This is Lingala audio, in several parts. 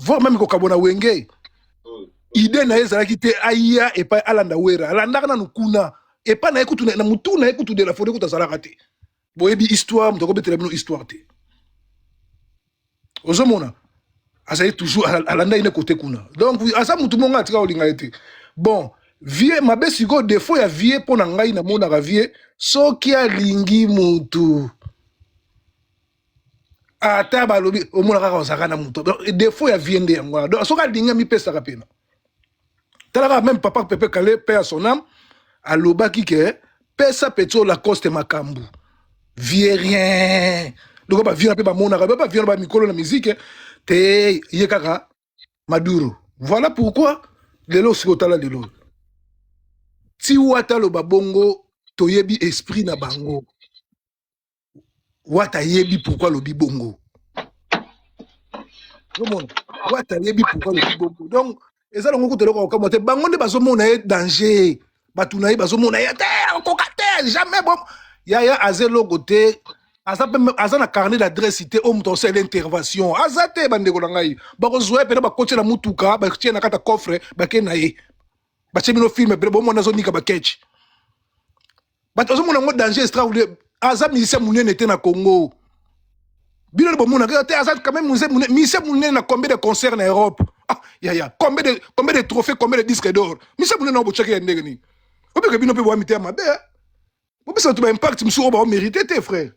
Voire même kokabona Wenge. Idée na ye ezalaki te aya epai alanda Wera. Alandaka nanu kuna. Epai na ye kutu na mutu na ye kutu de la forêt kutu azalaka te. Boyebi histoire, moto akobetela bino histoire te. Ozomona azali toujours alandaki ne kote kuna. Donc aza mutu monga atika kolinga ye te. Bon, vie mabe sikoyo défaut ya vie mpo na ngai namonaka vie soki alingi mutu ata balobi omona kaka ozalaka na moto. Donc défaut ya vie nde yango wana. Donc soki alingi amipesaka pena. Tala kaka même papa Pepe Kale, paix à son âme, alobaki ke pesa petit oyo Lacoste makambo vie rien. Donc ba vie na pe bamonaka ba vie na ba mikolo na musique te ye kaka Maduro. Voilà pourquoi lelo siko tala lelo ti wata loba bongo toyebi esprit na bango. Wata yebi pourquoi alobi bongo. Ozomona wata yebi pourquoi alobi bongo. Donc eza longo kutu eloko kokamwa te, bango nde bazomona ye danger, bato na ye bazomona ye te akoka te jamais. Bon yaya aza eloko te, aza pe aza na carnet d'adresse te oyo moto akosala intervention aza te. Bandeko na ngai bakozwa ye pena bakotie na mutuka, batie na kati ya coffre, bakei na ye, batie bino film pene bomona azonika baketch. Bato bazomona yango danger extraordinaire. Aza musicien monene te na Congo, bino nde bomonaka te. Aza quand même musicien monene na combien de concerts na Europe? Ah yaya, combien de trophées, combien de disques d'or? Musicien monene na botiaki ya ndenge nini? Obike bino mpe boya mitema mabe, bopesa bato baimpact mosusu oyo baomérite te. Frère,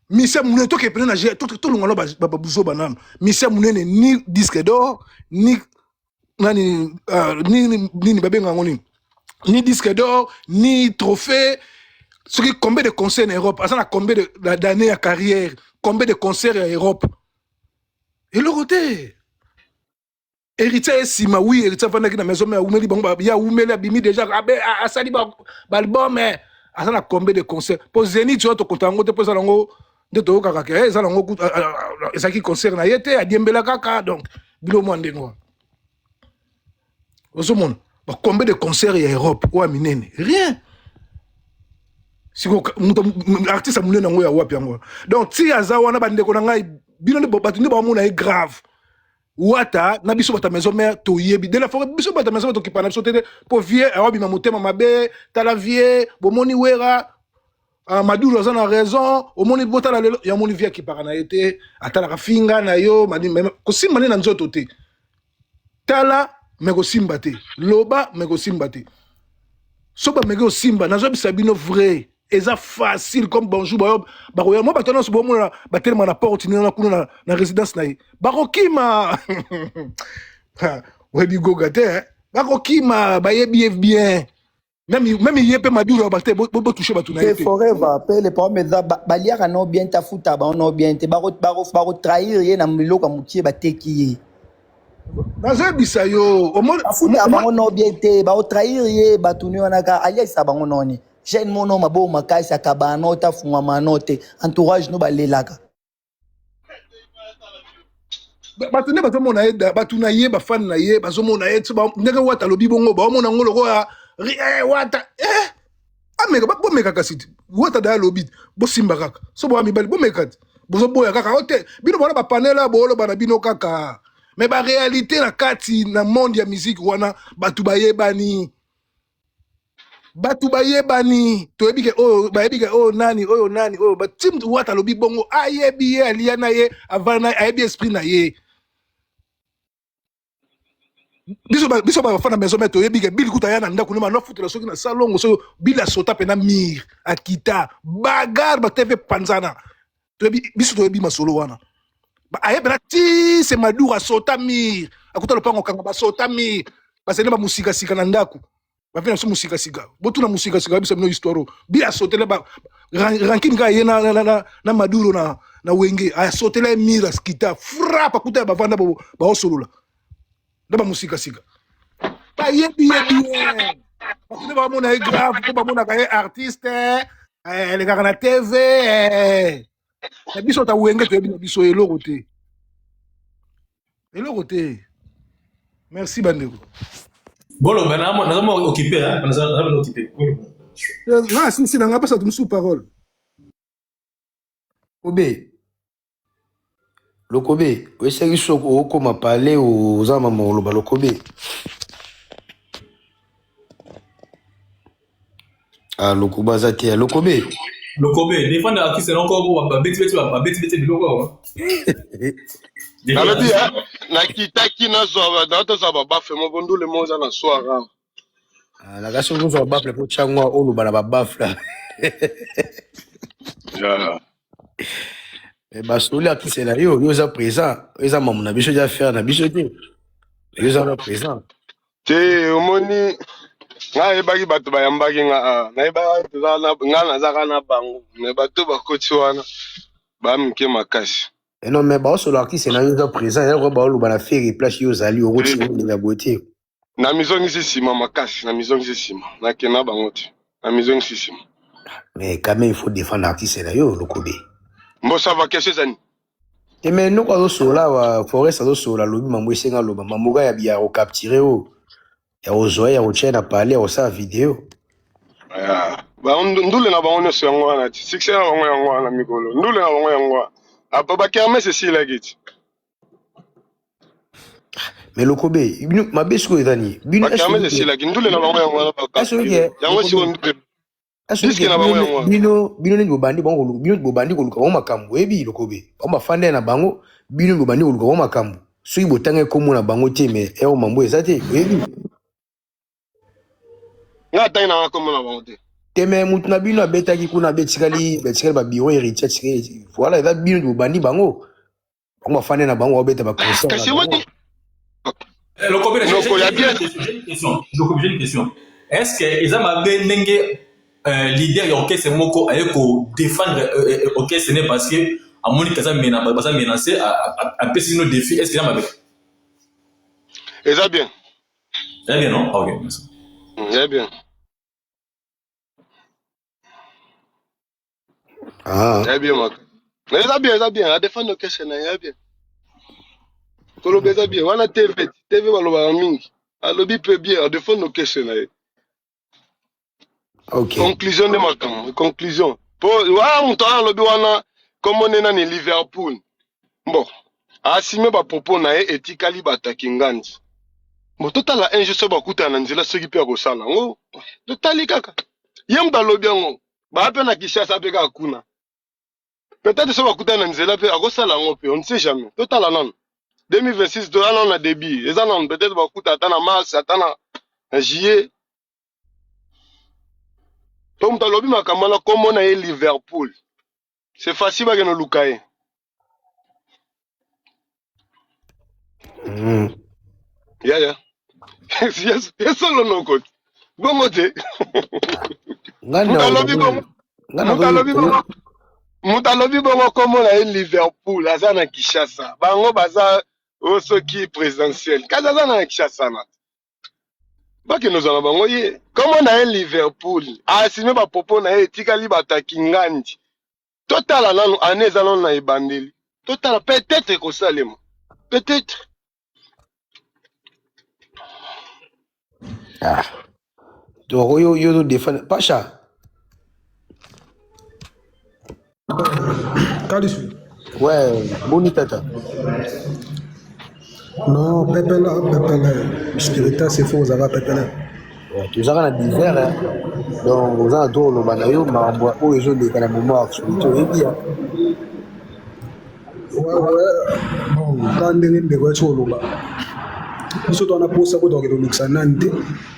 musicien monene toke pene na tolonga no babuzoba nano. Musicien monene, ni disque d'or ni nani, nini nini babenga yango nini, ni disque d'or ni trophée, soki combien de concerts na Europe, aza na combien d'années ya carrière, combien de concerts ya Europe? Eloko te. Héritier esima, oui, Héritier afandaki na maison mais awumeli bango ya awumeli, abimi déjà asali baalbum, aza na combien de concert? Po Zénith oyo tokonta yango te, mpo eza nango nde toyokaka ke eza nango ezalaki concert na ye te, adiembela kaka. Donc bilo mwa ndenge wana ozomona ba combien de concert ya Europe oyo ya minene? Rien. Siko moto artiste ya monene yango ya wapi yango? Donc ti aza wana, bandeko na ngai, bino nde bato nde bamona ye grave. Wata na biso bato ya maison mère toyebi de la forêt, biso bato ya maison mère tokipa na biso te te, mpo vie awabima motema mabe. Tala vie, bomoni Wera, Maduro aza na raison. Omoni, botala lelo ya omoni vie akipaka na ye te, atalaka finga na yo kosimba nde na nzoto te. Tala me kosimba te, loba me kosimba te. So bameki kosimba, nazobisa bino vrai, eza facile comme bonjour. Bayo bakoya mwa bato nyonso bomona batelema na porte nini wana kuna na résidence na ye, bakokima. Oyebi goga te, eh? Bakokima, bayebi ye bien. Même ye mpe Maduro bate botouche bato na ye te. Forever mpe le problème eza baliaka no bien te, afuta bango no bien te, bakotrahir ye na biloko ya mokie bateki ye. Nazoyebisa yo. Afuta bango no bien te, bakotrahir ye. Bato ni wana kaka aliakisa bango noni jeune mono maboko makasi, akabana no te, afungwama no te, entourage no balelaka. Bato nde bazomona ye, bato na ye, bafani na ye bazomona ye ndenge Wata alobi bongo, baomona yango lokola Wata ameka. Bomeka kasi te. Wata da alobi bosimba kaka so boya mibali, bomeka te. Bozoboya kaka o te, bino bona bapanela booloba na bino kaka, mais baréalité na kati na monde ya musique wana, bato bayebani, bato bayebani, toyebi ke oyo bayebi ke oyo nani, oyo nani, oyo batim. Wata alobi bongo, ayebi ye, alia na ye, avanda na ye, ayebi esprit na ye. Biso bafana maison mère toyebi ke bili kuta aya na ndako nema nafutela soki na salongo, soki bili asota mpe na mire akita bagarre batv panzana. Toyebi, biso toyebi masolo wana. Aye mpena ti se Maduro asota mire, akuta lopango kanga, basota mire, bazali bamosikasika na ndako, bape na biso mosikasika. Botuna mosikasika, bayebisa bino histoire oyo. Bili asotela rankine kaka ye na Maduro na Wenge, asotela ye mire, askita frappe, akuta ya bavanda baosolola nde bamosikasika bayebi ye bien. Bato nde bamona ye grave mpo bamonaka ye artiste elekaka na TV. Na biso ta Wenge toyebi na biso eloko te, eloko te. Merci bandeko. Boloba nazoma occupé, naza occupé. Nga asilisi na nga, apesa bato mosusu parole. Obe. Lokobe, oyesaki soki okoma pale oza mama oloba lokobe. Ah, lokobe aza te. Lokobe. Lokobe, défendre artiste na encore ba beti beti ba beti beti biloko awa. Nalobi eh, nakitaki nazwa natozwa babafe moko ndule moko eza na soir awa. Ah, nakasi okozwa bafle mpo tyango oloba na babafle. Yeah. Eh, basoli artiste na yo, yo oza présent, eza mamu na biso eza affaire na biso te. Yo oza na présent. Te omoni nga nayebaki bato bayambaki nga awa nayebaki toza na nga nazaka na bango me bato bakoti wana ba mike makasi. Eh non mais baosolo artiste na yo oza présent, yako baoloba na ferre place yo ozali okoti olinga boye te. Na mizongisi nsima makasi, na mizongisi nsima, nakenda bango te, na mizongisi nsima. Mais quand même il faut défendre artiste na yo lokobe. Mbosa va question ezani. Te mais noko azosolola awa Forest azosolola alobi mambo esenga aloba mambo kaka ya ya kokapture oyo ya kozwa ye ya kotia ye na palais ya kosala video. Ah, ba ndule na bango nyonso yango wana ti succès na bango yango wana mikolo ndule na bango yango wana apa ba kermesse esilaki ti Mais lokobe bino mabe sikoyo eza nini bino ba kermesse esilaki ndule na bango yango wana ba est-ce yango sikoyo ndule Diske na bango yango wana. Bino bino nini bobandi bango koluka bino bobandi koluka bango makambo oyebi lokobe bango bafanda na bango bino bobandi koluka bango makambo soki botanga kombo na bango te mais eo mambo eza te oyebi nga atangi nanga kombo na bango te te mais mutu na bino abetaki kuna abetikali batikali ba bureau héritier atikali voilà eza bino bobandi bango bango bafandi na bango babeta ba concert kasi omoni Eh, Lokobe, j'ai noko ya bien j'ai une question. Lokobe, j'ai une question. Est-ce que eza mabe ndenge euh, leader ya orchestre moko aye ko défendre euh, euh, orchestre ne parce que amoni kaza mena baza menacé apesi bino défi est-ce que eza mabe? Eza bien. Eza bien non? Ah, ok, merci. Eza bien. Ah. Eza bien maka. Mais eza bien, eza bien. A défendre orchestre na ye, eza bien. Koloba eza bien. Wana TV, TV balobaka mingi. Alobi pe bien, a défendre orchestre na ye. Ok. Conclusion nde makambo, conclusion. Po wana moto wana alobi wana kombo nde nani Liverpool. Bon, asime ba propos na ye etikali bato ya Kingandi. Bon, totala un jour soki bakutana na nzela soki pe akosala yango. Totali kaka. Ye moto alobi yango. Ba pe na Kinshasa pe kaka kuna. Peut-être soki bakutani na nzela pe akosala yango pe, on ne sait jamais. Totala nanu. 2026 toza nanu na début. Eza nanu peut-être bakuta ata na mars, ata na, na juillet. Po moto alobi makambo wana kombo na ye Liverpool. C'est facile bakende luka ye. Yaya. Yes, yes, solo noko. Bongo te. Nga Moto alobi bongo. nga Moto alobi bongo. Moto alobi bongo kombo na ye Liverpool aza na Kinshasa. Bango baza o soki présidentielle. Kasi aza na Kinshasa na. Bakende ozala bango ye. Kombo na ye Liverpool. Asime ba propos na ye etikali bato ya Kingandi. Totala nanu année eza nanu na ebandeli. Totala peut-être ekosalema. Peut-être. Ah. Donc yo yo défendre Pacha. Kalisu. Ouais, boni tata. Non, pepela, pepela. Spiritas, il faut ozala pepela. Ouais, tozalaka na divers hein. Donc oza na droit oloba na yo makambo oyo ezoleka na moment actualité oyebi ya. Ouais, ouais. Bon, ka ndenge ndeko ya oloba. Biso towana posa ko tokende kolukisa nani te.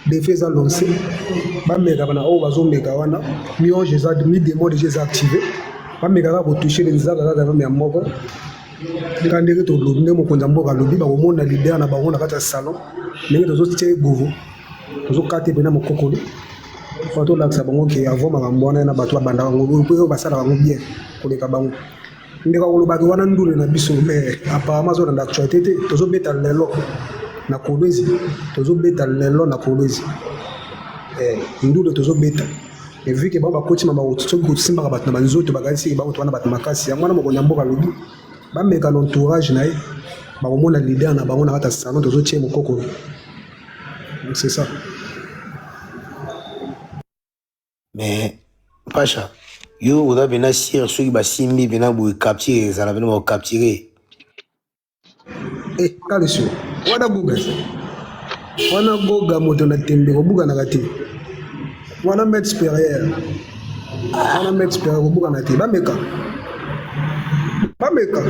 Défi eza lancé. Bameka bana oyo bazomeka wana. Mi-ange eza mi-démon déjà eza activé. Bameka kaka kotouche nzaka kaka meme ya moko. Ka ndenge tolobi ndenge mokonzi ya mboka alobi bakomona leader na bango na kati ya salon ndenge tozotia ye bovo tozokata mpena mokokoli fo tolakisa bango ke avant makambo wana na bato babandaka yango oyo basalaka yango bien koleka bango ndeko akolobaki wana ndule na biso mais apparemment azolanda actualité te tozobeta lelo na Kolwezi tozobeta lelo na Kolwezi eh, ndule tozobeta et vu que bango bakoti mama soki kosimbaka bato na banzoto bakanisi bango to wana bato makasi yango wana mokonzi ya mboka alobi bameka na entourage na ye bakomona leader na bango na kati ya salon tozotie mokokolo donc c'est ça. Mais Pacha, yo oza pena sûr soki basimbi pena boye capture ezala pena bakocapture. Eh, Calcio, wana Goga. Wana Goga moto na tembe kobukanaka te. Wana maître supérieur. Wana maître supérieur kobukana te. Bameka. Bameka.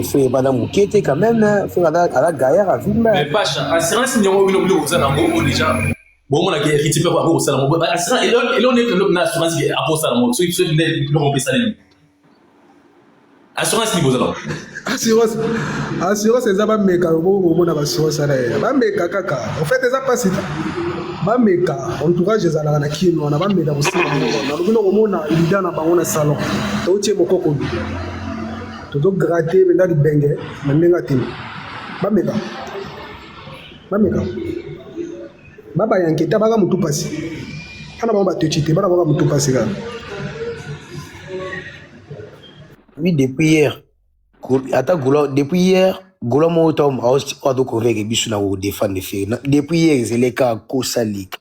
Fe bana moke te quand même hein. Fe aza gaillard avimba. Mais Pacha, assurance niongo bino bino boza nango oyo déjà bomonaka héritier mpe akoki kosala ngo assurance eloko nini eloko na assurance ke akosala ngo soki soki nde biloko mpe esalemi assurance nini boza nango assurance assurance eza bameka bomona baassurance wana ye bameka kaka en fait eza mpasi te bameka entourage ezalaka na kino wana bameka kosala yango nalobi na komona leader na bango na salon toutie mokoko tozogratte mpenza libenge na ndenge atema bameka bameka babayanke te baka motu mpasi bana bango batoci te bana baka motu mpasi kaka Oui, depuis hier. Ata Gola, depuis hier, Gola moko to azo convaincre biso na ko défendre Ferre. Depuis hier, ezali kaka kosa lika.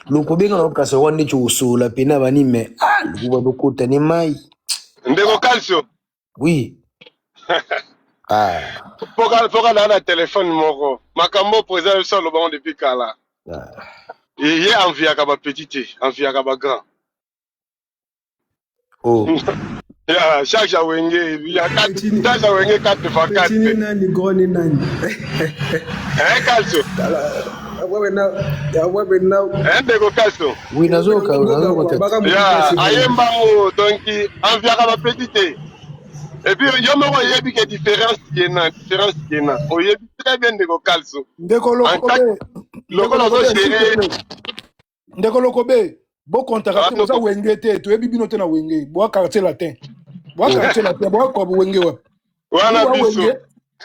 Loko benga na kasa wana neti osolola pena bani mais ah loko bazokota ne mai. Ndeko Calcio. Oui. Ah. Foka foka na na telefone moko. Makambo président biso aloba ngo depuis kala. Ah. Ye enviaka ba petit te, enviaka ba grand. Oh. Ya charge ya wenge, ya charge ya wenge 4 x 4. Petit ni nani, grand ni nani. Eh Calcio. Tala, wewe na ya wewe na Eh ndeko Calcio. Oui, nazoka nazoka. Ya ayemba ngo donc enviaka ba petit te. Et puis yo moko oyebi ke différence kena, différence kena. Oyebi très bien ndeko Calcio. Ndeko Lokobe. Lokola ozo gérer Ndeko Lokobe, bo kontaka te boza wenge te, toyebi bino te na wenge. Boa quartier latin. Boa quartier latin, boa kwa wenge wapi? Wana biso.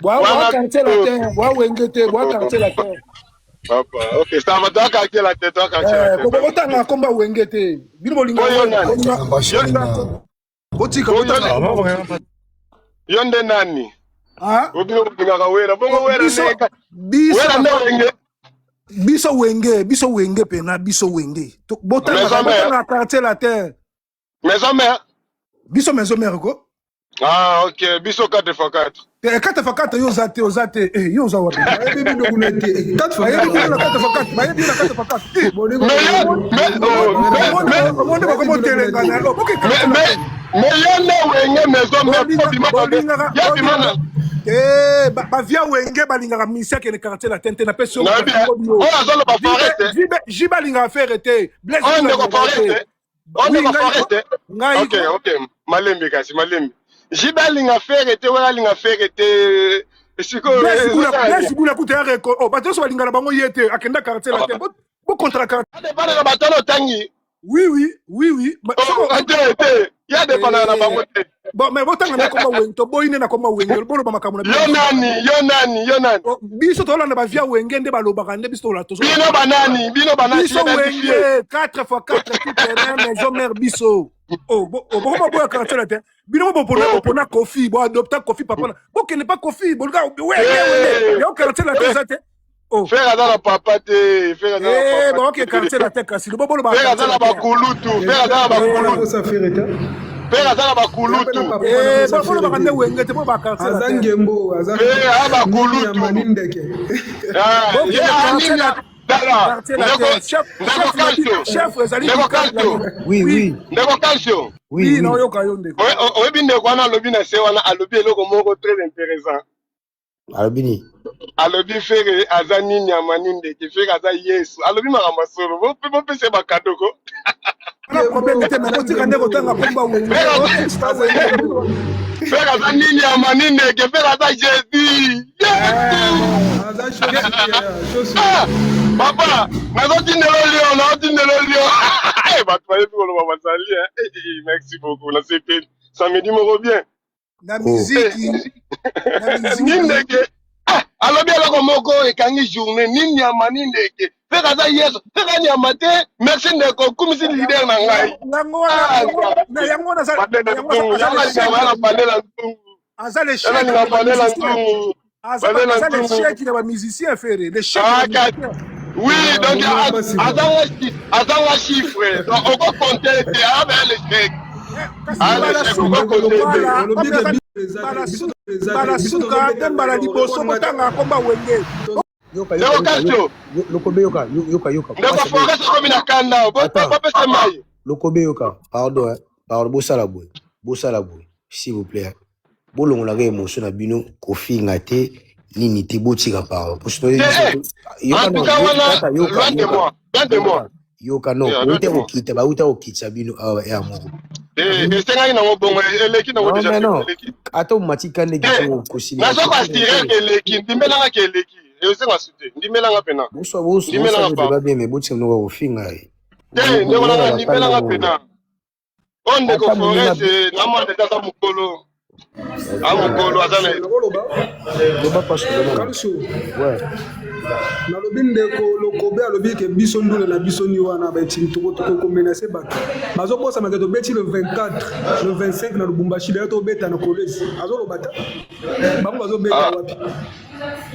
Boa boa quartier latin, boa wenge te, boa quartier latin. Papa, ok, ça va, toi quartier latin, toi quartier Eh, latin. ko botanga komba wenge te. Bino bolinga Oyo nani? botika botanga. Yo nde nani? Ah? Obino bolingaka wera, bongo wera Biso nde biso wera nde wenge. biso wenge, biso wenge pena, biso wenge. Botanga Maison mère. botanga quartier latin. Maison mère. Biso maison mère ko. Ah, ok, biso 4 x 4. Te 4 x 4 yo oza te, oza te. Eh, yo oza wapi? Bayebi bino kuna te. 4 x Bayebi bino na 4. 4 x 4, bayebi na 4 x 4. Eh, Bolingo Mais yo, mais, oh, mais, mais, monde bakomi otelengana. Oh, boke mais, quartier mais, latin. mais yo nde wenge maison mère, po bima ba, bolingaka ya bima na, te bavia wenge balingaka misi akende quartier latin te napesi yo nayebi, oyo azoloba forest, jibe alingaka fere te blaise oyo bula ndeko alingaka forest, te oyo oui ndeko ngai forest. ngai Ok, ok, malembe kasi, malembe. Jibe alinga fere te, wera alinga fere te. Sikoyo blaise bula ezosala blaise nini? bula kuta ya reko oh bato nyonso balingana bango ye te akenda quartier latin bokontra quartier Adepana na bato wana otangi. oui oui oui oui Oh, te, te, ye adepana na bango te. bon mais botanga na komba wenge toboyi nde na komba wenge boloba makambo na Yo bino nani, yo nani, yo nani? Oh, biso tolanda bavia wenge nde balobaka nde biso tola tozo Bino banani, bino banani, biso identifie. wenge 4 x 4 tout terrain maison mère biso oh bokoma boya quartier latin bino mo bopona bopona kofi bo adopta kofi papa na bokende pa kofi boluka wenge wenge yo quartier latin eza te oh Frère aza na papa te, frère aza na eh papa baoke te. quartier latin kasi lobo boloba Frère aza quartier na latin bakulutu, frère aza na bakulutu, osafiri te. frère aza na bakulutu. eh bolobaka nde wenge te boloba quartier Aza latin ngembo, aza Frère aza nini ya bakulutu. mani ndeke. Ah, bokende ye quartier anini latin tala, quartier ndeko latin chef ndeko chef na Calcio, chef ezali ndeko bika Calcio, Oui, oui. ndeko Calcio. Oui, oui oui. naoyoka yo ndeko Oyebi ndeko wana alobi na se wana alobi eloko moko très intéressant. Alobi nini? Alobi Ferre aza nini ya mani ndeke, Ferre aza Yesu. Alobi makambo ya solo. Bopesa ye bakado ko. wana problème te mais botika nde kotanga komba wenge Ferre otista wenge Ferre aza nini ya mani ndeke, Ferre aza Jésus. Yesu. Aza chaussure, chaussure. Ah, papa, nazotindela lio, nazotindela lio. Eh, bato bayebi koloba bazali. eh. Eh, eh, merci beaucoup. Nasepeli. Samedi moko bien. na Oh. miziki na miziki Nindeke. Ah, alobi eloko moko ekangi journée nini nyama nindeke. Ferre aza Yesu. Ferre nyama te. Merci ndeko, okumisi leader na ngai. yango wana Ah, na yango wana aza Bandela yango aza ntungu. aza Yango l'échec alingaka na bandela ntungu. aza l'échec Yango na alingaka bandela bamusicien ntungu. aza Bandela aza ntungu. l'échec na bamusicien Ferre l'échec Ah, na kat. bamusicien Oui, donc Bongo mpasi boye. azanga azanga chiffre. Donc okokonte te, aza l'échec. kasi Ah, mbala l'échec, suka okokonte te. voilà Olobi comme ke aza Mbala suka te mbala liboso kotanga komba Wenge. Yoka, Ndeko yoka, yoka, Castro. Lokobe yoka, yoka, yoka. Ndeko Forest akomi na kanda, bopesa mai. Lokobe yoka, pardon, hein. Pardon, bosala boye. Bosala boye. S'il vous plaît. Bolongolaka émotion na bino, kofinga te, nini te, botika pardon. En tout cas, wana, loin de moi, loin de moi. Yoka non, bauta kokita, bauta kokitisa bino awa ya moko. Esengaki nango bongo, eleki nango déjà. Non, ata omati kande kitoko kosili. Nazo ko assurer ke eleki, ndimelanga ke eleki. Esenga su te, ndimelanga pena. Bonsoir, bonsoir, ndimelanga pa. Bien, mais botika mnoka kofinga. Te, ndeko nanga ndimelanga pena. O ndeko Forest, na mwana deja aza mokolo. A mokolo aza na loba Kalso. Nalobi ndeko Lokobe alobi ke biso ndule na biso ni wana baetini tokomenace bato bazobosana ke tobeti le 24 le 25 na Lubumbashi dayo tobeta na Kolwezi azoloba ta bango bazobeta wapi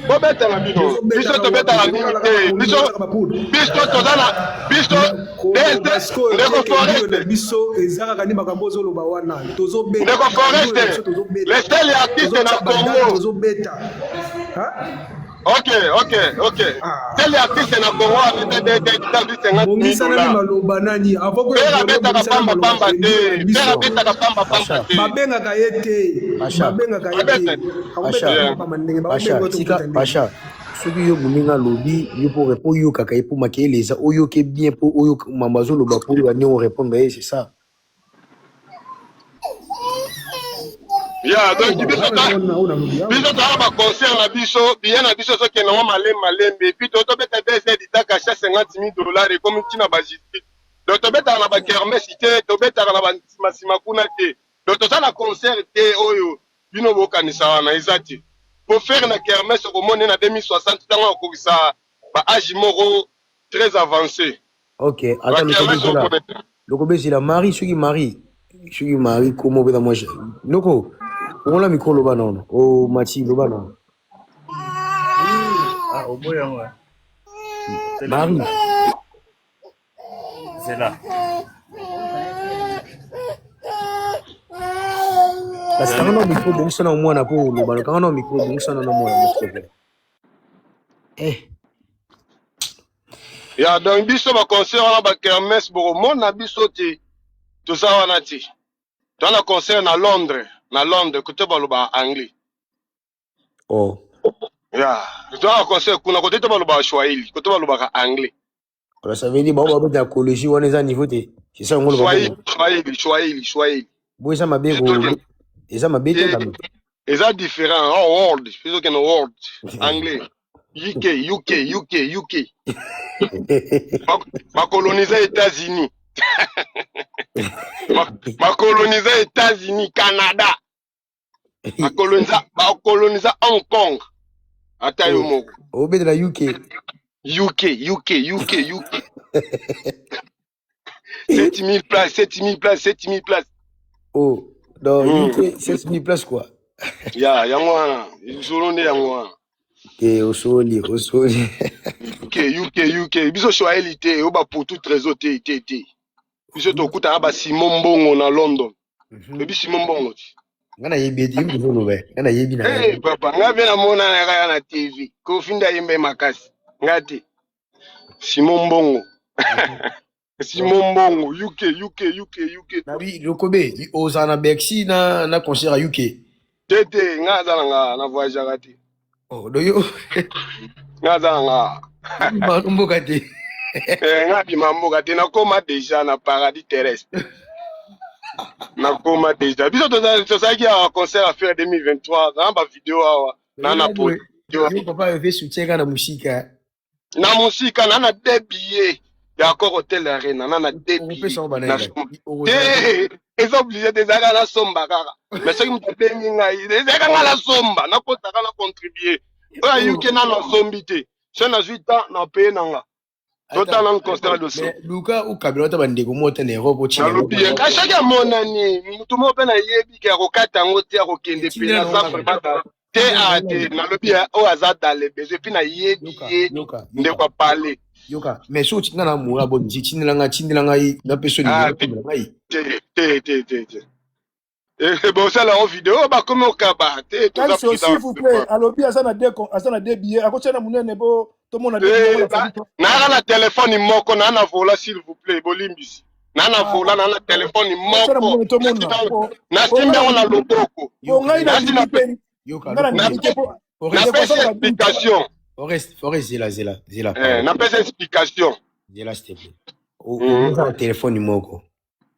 Bobeta na bino, biso tobetaka mingi te, biso biso toza na biso ndeko Forest biso eza kaka ni makambo ozoloba wana tozobeta. Ndeko Forest, le seul artiste na Congo tozobeta. Ok, ok, ok. Seul artiste na Congo abeta de de de 50 Bongisa nani maloba nani avant ko Pera abetaka pamba pamba te. Pera abetaka pamba pamba te. Babengaka ye te. Babengaka ye te. Pasha, tika Pasha, soki yo moninga alobi yo mpo mpo oyokaka ye mpo makeyele eza oyoke bien mpo oyoka mambo azoloba mpo oyoka ndenge orépondre ye, c'est ça. Ya donc biso biso toza baconcert na biso, biye na biso ezokende yango malembe malembe, epuis to tobeta dz itaka cha 50 000 dollars ekomi ntina bajustice. Donc tobetaka na bakermesse te, tobetaka na bansimasima kuna te. Donc toza na concert te oyo bino bokanisa wana eza te. Po faire na kermesse, okomona na 2060 ntango akokisa ba age moko très avancé. Ok, ata lokobezela lokobezela Marie, soki Marie, soki Marie komo obeta mwa loko okola mikro, loba nono o Mati, loba nono. Ah, oboyi yango. Marie. Zela. Kasi kanga na micro, bongisa na mwana mpo oloba. Kanga na micro, bongisa na mwana, s'il te plaît. Eh. Ya donc biso baconcert wana, bakermesse, bokomona biso te, toza wana te. Toza na concert na Londres, na Londres kote balobaka anglais. Oh. Ya toza na concert kuna kote to balobaka swahili, kote balobaka anglais. Alors ça veut dire bango babeta écologie wana eza niveau te, c'est ça yango. Swahili, swahili, swahili, swahili. Bo eza mabe ko eza mabe te kame. Eza différent. Oh, world, biso okende world anglais, UK, UK, UK, UK, bakoloniza États-Unis, bakoloniza États-Unis, Canada, bakoloniza, bakoloniza Hong Kong, ata yo moko. Obetela UK. UK, UK, UK, UK, 7000 places, 7000 places, 7000 places. Oh donc UK 7000 places quoi. Ya yango wana lisolo nde yango wana. Te, osoli, osoli. UK, UK, UK, biso swahili te, oyo baputu trésor te, te, te. Biso tokutana basimon Mbongo na London. Oyebi Simon Mbongo ti? Nga nayebi ete yo ozoloba, nga nayebi na. Hey, papa, nga mpe namona kaka na TV Kofi nde ayemba makasi, nga te. Simon Mbongo, Simon Mbongo, UK, UK, UK, UK. Nabi Lokobe ozala na Bercy na concert ya UK? Te, te, nga aza na nga na voyageaka te. Oh, do yo. Nga aza na nga. Mboka te. Eh, nga bima mboka te, nakoma déjà na paradis terrestre, nakoma déjà. Biso tozalaki awa concert affaire 2023 na bavideo awa na Yo papa eve soutien kaka na mosika. Na mosika na deux billets ya Accor Hotel Arena, na deux billets te. Eza obligé te, ezalaka nasomba kaka, mais soki moto abengi ngai, ezalaka ngai nasomba, nakotaka na contribue. Oyo ayuki nano asombi te, so nazwi temps na paye na nga, totala nanu concert doso. Luka okabela ata bandeko moko te na Europe otina. Nalobi ye kasi soki amonani motu moko mpe nayebi ke akokata yango te, akokende mpe aza vraiment te a te. Nalobi oyo aza dans le besoin, epuis nayebi ye ndeko apale. Yoka, mais soki otinga na mola bo nzi, tindela ngai, tindela ngai, napesa ngai. Te, te, te, te, te. Eh, bosala yango video bakomi okaba te toza Calcio, prudent. s'il vous plaît, alobi aza na deux aza na deux billets, akotia na munene bo tomona deux billets Eh, na Fabito. Nayaka na telefone moko naa na vola, s'il vous plaît, bolimbisi, naa na Ah. vola, naa na telefone Akotia na moko. munene tomona. Nasimbi yango na loboko. Po ngai na Nasi ndimi te, Yoka, ngai na Lokobe. ndimi te po Forest, Napesi Ndeko, explication. Forest, Forest, zela, zela, zela, Eh, pardon. napesi explication. Zela, s'il te plaît. Oza na telefone moko.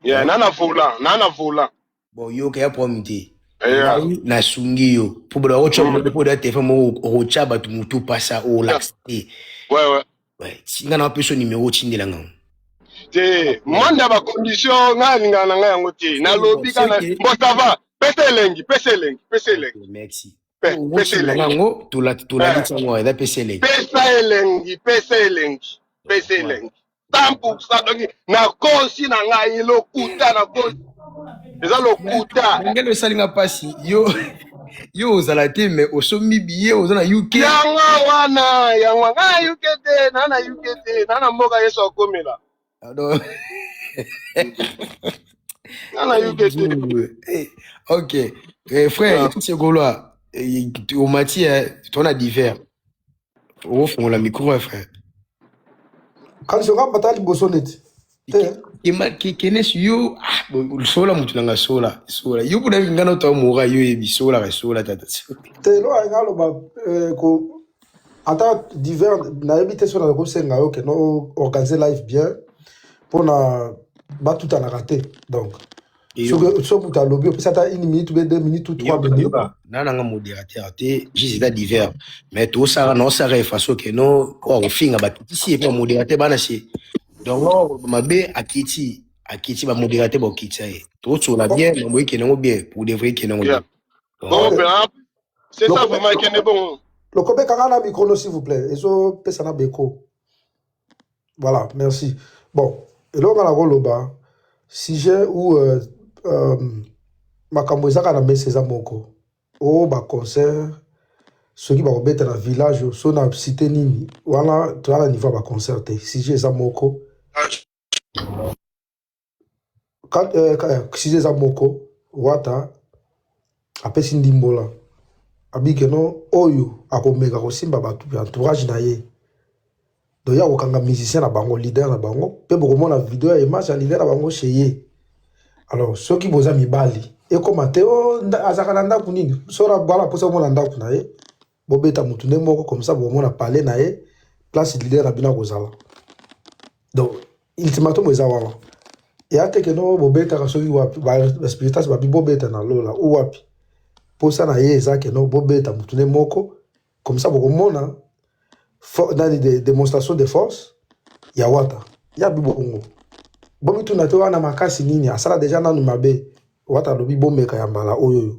Yeah, naa na vola, naa na vola. Bon, yoka ya problème te. Yeah. Ngai nasungi yo mpo bato bakotya mpo da telefone moko okotya bato motu pasa olakisa te. Ouais. Ouais, nga na apesa yo numéro, otindela ngango. Te, mwanda ya bacondition, ngai alingaka na ngai yango te. Nalobi kaka bon, ça va, pesa elengi, pesa elengi, pesa elengi. Merci. Pesa Otindela elengi. ngango, tolalisi yango, eza pesa elengi. Pesa elengi, pesa elengi, pesa elengi 100. Donc nakosi na ngai lokuta, nakosi, eza lokuta. Ngelo esalinga mpasi, yo yo ozala te, mais osombi billet, oza na UK. Yango wana, yango ngai na UK te, na na UK te, na na mboka Yesu akomela. Pardon. Na na UK te. Eh, ok. Eh, frère, tout gaulois, omati tona divers, ofongola micro, eh, frère. Kasi oka bata liboso neti te. Kenes yo, ah, bon, sola motu nanga, sola sola yo mpona nga na to mora yo yebi solaka sola tata. Te, eloko alinga aloba ko ata divers nayebi te so nakosenga yo ke no organiser live bien mpona batutanaka te. Donc soki so moto alobi, opesi ata une minute ou bien 2 minutes ou 3 minutes. Na nanga modérateur te, juste eza divers, mais tosala na osala efaso ke no oyo akofinga bakitisi ye mpe bamodérateur bana se. Donc oyo mabe akiti, akiti, bamodérateur bakokitisa ye. Tosola bien, mambo ekende yango bien, pour de vrai ekende yango bien. Bon, Ok. ben, c'est ça. Vraiment ekende bongo. Lokobekanga na micro no, s'il vous plaît, ezopesa na beko. Voilà, merci. Bon, eloko nga na koloba, sujet ou makambo ezaka na mesa eza moko oyo baconcert soki bakobeta na village so na cité nini wana, toza na niveau ya baconcert te. Sujet eza moko. Sujet eza moko. Wata apesi ndimbola, abikeno oyo akomeka kosimba bato ya entourage na ye, donc ye akokanga musicien na bango, leader na bango, mpe bokomona video ya image ya leader na bango chez ye. Alors soki boza mibali, ekóma te o azalaka na ndako nini, sora bwala mposa omona ndako na ye, bobeta motu nde moko comme ça bokomona palais na ye, place leader na bino akozala. Donc ultimatum eza wana, eya te keno bobetaka soki wapi, baspiritas babi bobeta na lola ou wapi. Mposa na ye eza keno bobeta motu nde moko, comme ça bokomona nani de démonstration de force ya Wata ya bi bongo. Bomituna te wana makasi nini asala deja nanu mabe. Wata alobi bomeka ya mbala oyo oyo,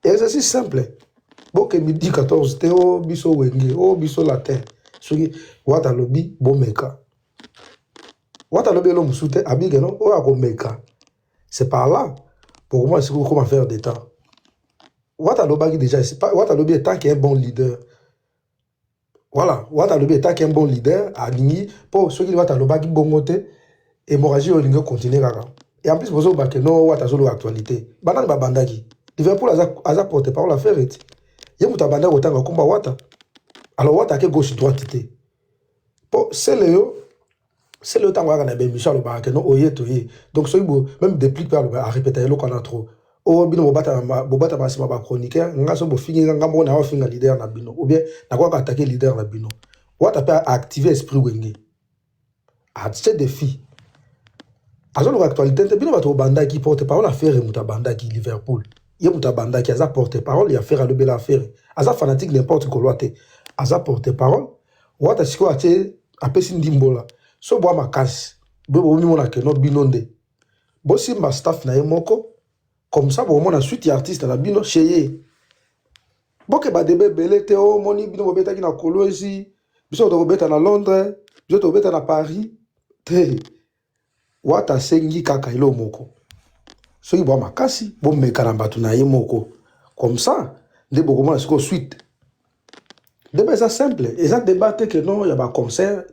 exercice simple, boke midi 14 te o biso Wenge o biso latin. Soki Wata alobi bomeka, Wata alobi elo mosusu te, abikeno oyo akomeka, c'est par là bokomona sikoyo koma faire des temps. Wata alobaki déjà, c'est pas Wata alobi étant qu'un bon leader. Voilà, Wata alobi étant qu'un bon leader alingi mpo soki Wata alobaki bongo te, hémorragie oyo elingi continue kaka. Et en plus bozobake no Wata azoloba actualité, banani babandaki? Liverpool aza porte parole affaire eti ye moto abandaki kotanga komba Wata. Alors Wata ake gauche droite te, mpo sele yo, sele yo, ntango ayaka na baémission alobaka ke no oye toye. Donc soki bo même déplique mpe aloba, arépéta eloko wana trop. Oyo bino bobatama nsima bachroniqueur, nga so bofingi nga, nga moko na ofinga leader na bino ou bien nakoka attaquer leader na bino. Wata mpe aactive esprit Wenge, atie défi, azoluka actualité te. Bino bato bobandaki, porte parole affaire moto abandaki, Liverpool ye moto abandaki, aza porte parole ya affaire, alobela affaire, aza fanatique n'importe kolwa te, aza porte parole. Wata sikoyo atie, apesi ndimbola so bwa makasi boye, bomimona keno bino nde bosimba staff na ye moko, comme ça bokomona suite ya artiste na bino chez ye. Bokeba debe ebele te. Omoni bino bobetaki na Kolwezi, biso tokobeta na Londres, biso tokobeta na Paris te. Wata asengi kaka eloko moko, soki bwa makasi, bomeka na bato na ye moko, comme ça nde bokomona sikoyo suite. Débat eza simple, eza débat te ke non ya baconcert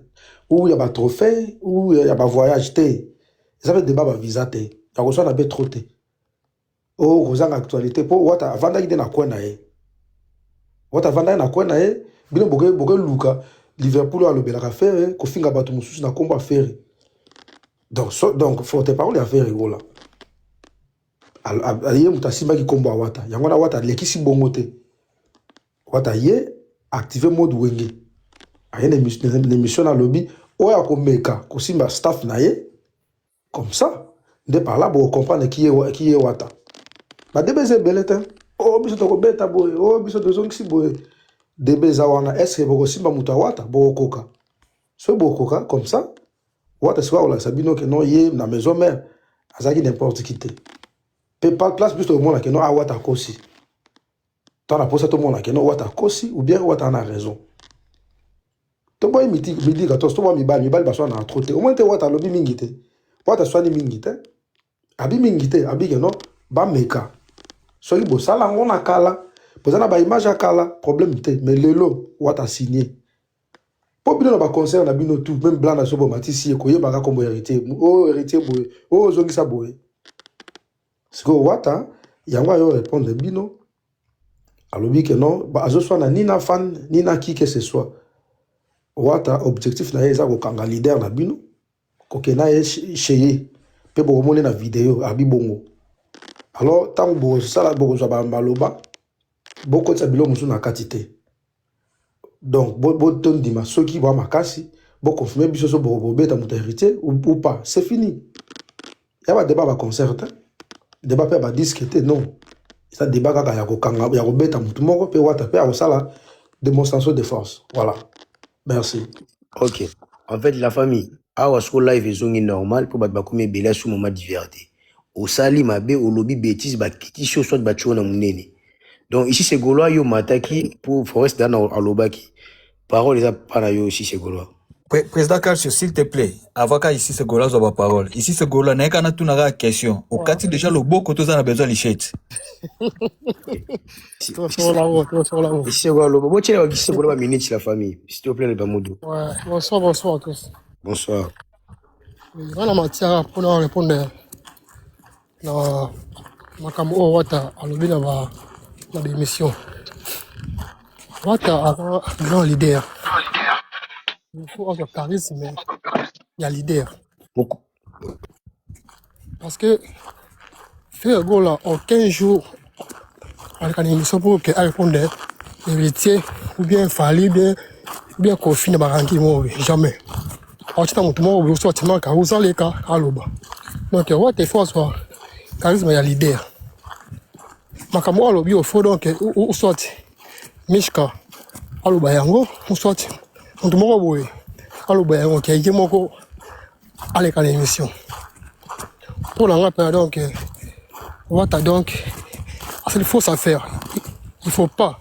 ou ya batrophée ou ya bavoyage te, eza mpe débat bavisa te, ya koswana mpe trop te. Oyo kozanga actualité mpo Wata avandaki nde na coin na ye. Wata avandaki na coin na ye, bino boke boke luka Liverpool oyo alobelaka Ferre kofinga bato mosusu na nkombo ya Ferre. Donc so, donc forte parole ya Ferre Gola. Ye moto asimbaki nkombo ya Wata. Yango wana Wata alekisi bongo te. Wata ye active mode wenge. Aye na émission na alobi oyo akomeka kosimba staff na ye comme ça nde par là boko comprendre qui est qui est Wata. Ba debe eza ebele te. Oh biso tokobeta boye, oh biso tozongisi boye. Debe eza wana, est-ce que bokosimba moto ya Wata? Bokokoka. Soki bokokoka comme ça, Wata sikoyo akolakisa bino ke non ye na maison mère azalaki n'importe qui te. Pe place biso tokomona ke non ah Wata akosi. To na posa tomona ke non Wata akosi ou bien Wata ana raison. Toboyi midi midi 14 toboyi mibali mibali baswanaka trop te. Omoni te Wata alobi mingi te. Wata aswani mingi te. Abi mingi te, abi ke non bameka. Soki bosala yango na kala, boza na ba image ya kala, problème te. Mais lelo Wata signe. Po bino na ba concert na bino tout, même blanc na sobo matisi ye koyebaka kombo héritier. Oh héritier boye, oh ozongisa boye. Sikoyo Wata yango ayo répondre bino alobi ke non azoswana ni na fan ni na qui que ce soit. Wata objectif na ye eza kokanga leader na bino kokenda ye chez ye mpe bokomoni na video abi bongo. Alors ntango bokosala bokozwa maloba bokotisa biloko mosusu na kati te. Donc botondima soki bwa makasi boconfirme biso so bobeta moto héritier ou pas, c'est fini. Ya ba débat ba concert te, débat mpe ya ba disque te, non. Eza débat kaka ya kokanga ya kobeta motu moko mpe Wata mpe akosala démonstration de force. Voilà. Merci. Ok. En fait, la famille, awa siko live ezongi normal mpo bato bakomi ebele asu moment diverte. Osali mabe, olobi bêtise, bakitisi yo soit batie yo na monene. Donc ici c'est Gaulois yo mataki pour Forest dana alobaki. Parole eza pa na yo ici c'est Gaulois. Président Calcio, s'il te plaît, avant qu'ici c'est Gaulois soit parole. Ici c'est Gaulois, n'a qu'à tout na question. Au kati déjà le boko toza na besoin lichette. Ici c'est Gaulois aloba. Botiela ba ici c'est Gaulois ba minutes la famille. S'il te plaît le Bamoudou. Ouais, bonsoir, bonsoir à tous. Bonsoir. Nga na matière mpona répondre na makambo oyo Wata alobi na ba na ba émission. Wata aza grand leader. Il faut azwa charisme ya leader. Moko. Parce que Ferre Gola, aucun jour, aleka na émission pour que arépondre héritier ou bien Fally bien bien Koffi na baranki moko boye jamais. Aotina moto moko boye so atimaka ozaleka aloba. Donc Wata il faut azwa charisme ya leader. Makambo oyo alobi il faut donc ou soit Mishka aloba yango ou soit moto moko boye aloba yango ke ye moko aleka na émission. Mpo na nga mpenza donc Wata donc asali fausse affaire. Il faut pas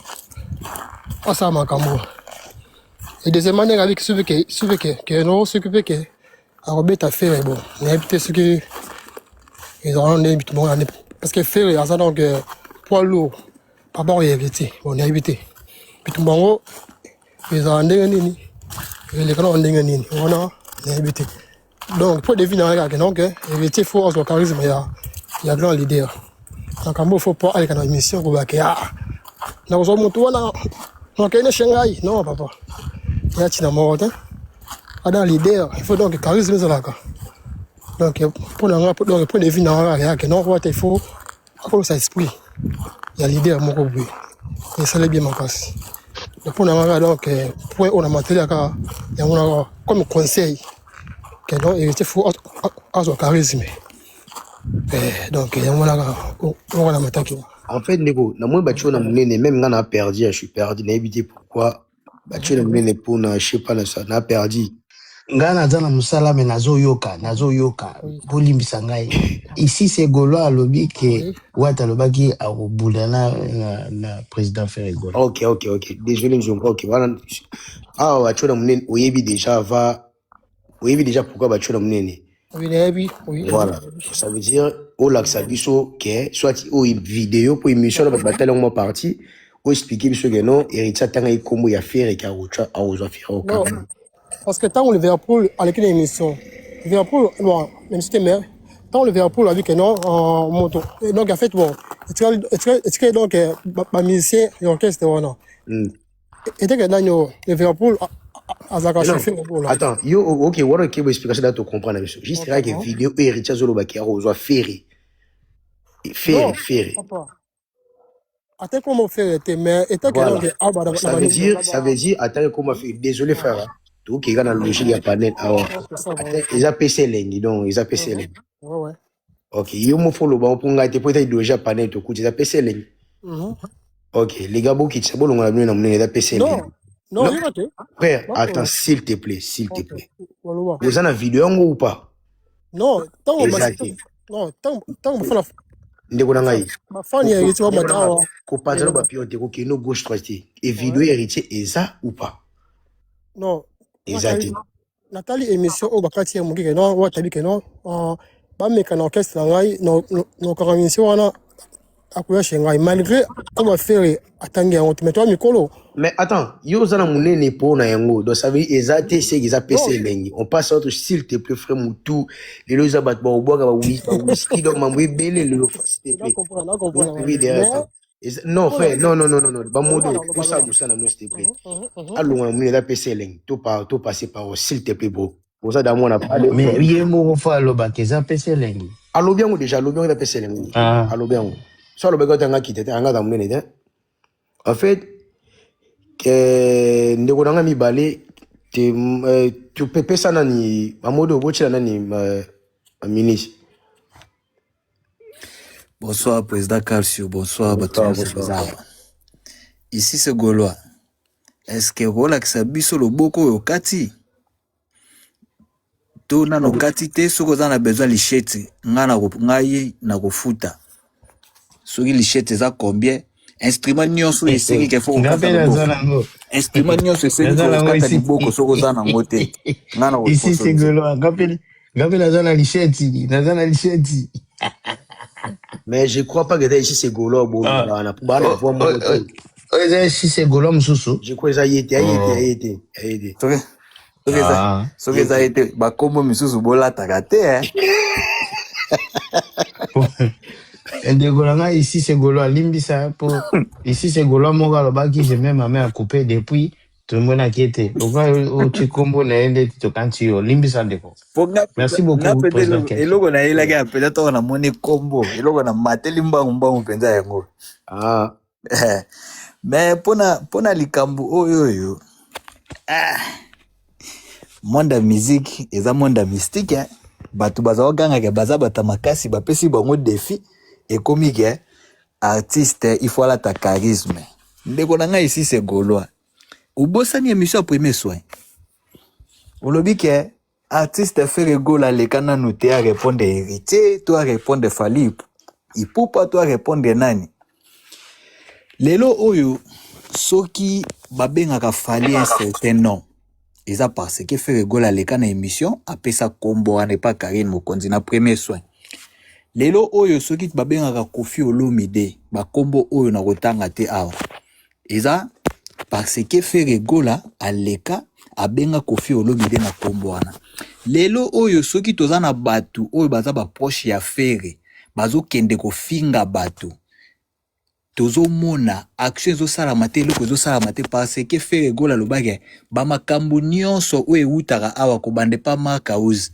asala makambo. Et deuxièmement ndenge abiki soki ke soki ke ke no soki mpe ke akobeta Ferre bon nayebi te soki ezala ndenge bitumba wana parce que Ferre aza donc poids lourd par rapport ya héritier bon nayebi te bitumba yango ezala ndenge nini eleka na ndenge nini wana nayebi te. Donc point de vue na nga kaka donc héritier faut azwa charisme ya grand leader. Makambo faut pas aleka na émission kobake ah nakozwa moto wana nakende chez ngai non papa ya ntina moko te ada leader il faut donc charisme ezalaka donc mpo na nga donc point de vue na nga kaka yake non Wata il faut akolisa esprit ya leader moko boye esali bien makasi. Donc mpo na nga kaka donc point oyo na mateli kaka yango na comme conseil que donc héritier faut azwa charisme donc yango wana kaka oyo na mataki. En fait ndeko namoni batie yo na monene même nga na perdu, je suis perdu nayebi te pourquoi batie na monene mpona je sais pas na sa na perdu. Ngai naza na mosala me nazoyoka nazoyoka bolimbisa ngai ici c'est Gaulois alobi ke Wata alobaki akobunda na président Ferre Gola. Ok, désolé Nzongo. Ok, wana awa batie na monene oyebi déjà va oyebi déjà pourquoi batie na monene. Oui nayebi oui. Voilà, ça veut dire olakisa biso ke soit oyo vidéo po émission na bato batali yango mwa partie oexplike biso ke non héritier atangaki nkombo ya Ferre ke akozwa Ferre Non okanga. parce que ntango Liverpool aleki na émission Liverpool bon émission te mais Tant Liverpool a vu que non, en moto. Et donc en fait bon, etikali donc ba musicien ya orchestre wana. Eteke nani oyo Liverpool azalaka Non, chauffeur Gola. Attends, yo, ok, wana okebo explication da to comprendre biso. Juste kaka ke video oyo Héritier azolobaki akozwa Ferre. Ferre, Non, Ferre. papa. Ate comme Ferre te mais eteke Voilà. donc awa na Ça ba veut dire, ça veut dire, attends, comment faire. Désolé frère, hein. Tokeka na logique ya panel awa. Ok, ça va. Attends, eza pesa elengi, donc eza pesa elengi. Ouais. Ok, yo mofo loba mpo ngai te po eza idéologie ya panel tokuti eza pesa elengi. Ok, les gars, bokitisa bolongola bino na monene eza pesa elengi. Non, non, Non, yoka te. frère, Bako. attends, s'il te plaît, s'il te Ok, plaît. waloba. Oza na video yango ou pas? Non, tango Eza basi te. non, tango tango bafana Ndeko na ngai. bafani ya Héritier Ndeko bamata na ngai, awa. kopanza no bapio te, kokende gauche droite te. E video ya Héritier eza ou pas? Non, Eza te. natali natali émission oyo bakati ya moke ke non, oyo atabi ke non, bameka na orchestre na ngai nokaka émission wana akoya chez ngai malgré comme Ferre atangi yango te mais toya mikolo. Mais attends, yo oza na monene mpo na yango. Donc ça veut dire eza te seki eza pesa Non, elengi. On passe à autre, s'il te plaît, frère Moutou. Lelo eza bato bakobwaka ba whisky donc mambo ebele lelo, s'il te na plaît. comprendre, na comprendre Courir derrière mais ça. Non, mpona frère, non, non, non, non, non. Bamodo, loba posa loba. mosala no, s'il te plaît. Alonga na monene eza pesa elengi. To pa to passer par s'il te plaît, bro. Oza da mwana allez. Mais ye moko fo alobaka eza pesa elengi. Alobi yango déjà, alobi yango eza pesa elengi. Ah. Alobi yango. So alobaki ota nga kita te, anga za monene te. En fait, ke ndeko na nga mibale te topepesa nani bamodo botyela nani baministre. Bonsoir, Président Calcio. Bonsoir, bato Bonsoir, nyonso bonsoir. baza awa. Ici, c'est Gaulois. Est-ce que kolakisa biso loboko oyo okati to nano okati te? Soki oza na besoin lichette, ngai ngai nakofuta. Soki lichette eza combien, instrument nyonso esengi ke fo Nga kokata mpe naza loboko, nango. instrument nyonso esengi Naza ke nango kokata isi. liboko, soki oza nango te, ngai Ici c'est nakosponsorize. Gaulois. Nga mpe naza na lichette. Naza na lichette. Mais je crois pas que eza ici c'est Gaulois Ah. bolobana po baa na Oh, voix oh, moko oh, te. oyo eza ici c'est Gaulois mosusu. Je crois eza ye te, aye te, Oh. aye te, aye te. Soki soki eza Ah. soki Ye eza te. ye te, bakombo misusu bolataka te, eh. Ndeko na ngai ici c'est Gaulois alimbisa mpo ici c'est Gaulois moko alobaki je mets ma main à couper depuis tomonaki ete lokola otie nkombo na ye nde tokanisi yo limbisa ndeko. Po nga Merci nga beaucoup mpenza président eloko Kelso. eloko nayelaki ya mpenza ntango namoni kombo eloko na mateli mbangu mbangu mpenza yango. Ah. Mais mpona likambo oyo monde ya musique eza monde ya mystique, eh. Bato baza kogangaka baza bato ya makasi, bapesi bango défi, ekomi ke artiste il faut alata charisme. Ndeko na ngai ici c'est Gaulois, obosani émission ya premier soin, olobi ke artiste Ferre Gola aleka nanu te arépondre Héritier to arépondre Fally Ipupa to arépondre nani. Lelo oyo soki babengaka Fally un certain nom, eza parce que Ferre Gola aleka na émission apesa kombo wana epa Karine Mokonzi na premier soin. Lelo oyo soki babengaka Koffi Olomide bakombo oyo na kotanga te awa, eza parce que Ferre Gola aleka abenga Koffi Olomide na kombo wana. Lelo oyo soki toza na bato oyo baza baproche ya Ferre bazokende kofinga bato, tozomona action ezosalama te, eloko ezosalama te, parce que Ferre Gola alobaki bamakambo nyonso oyo ewutaka awa kobanda epa Mark House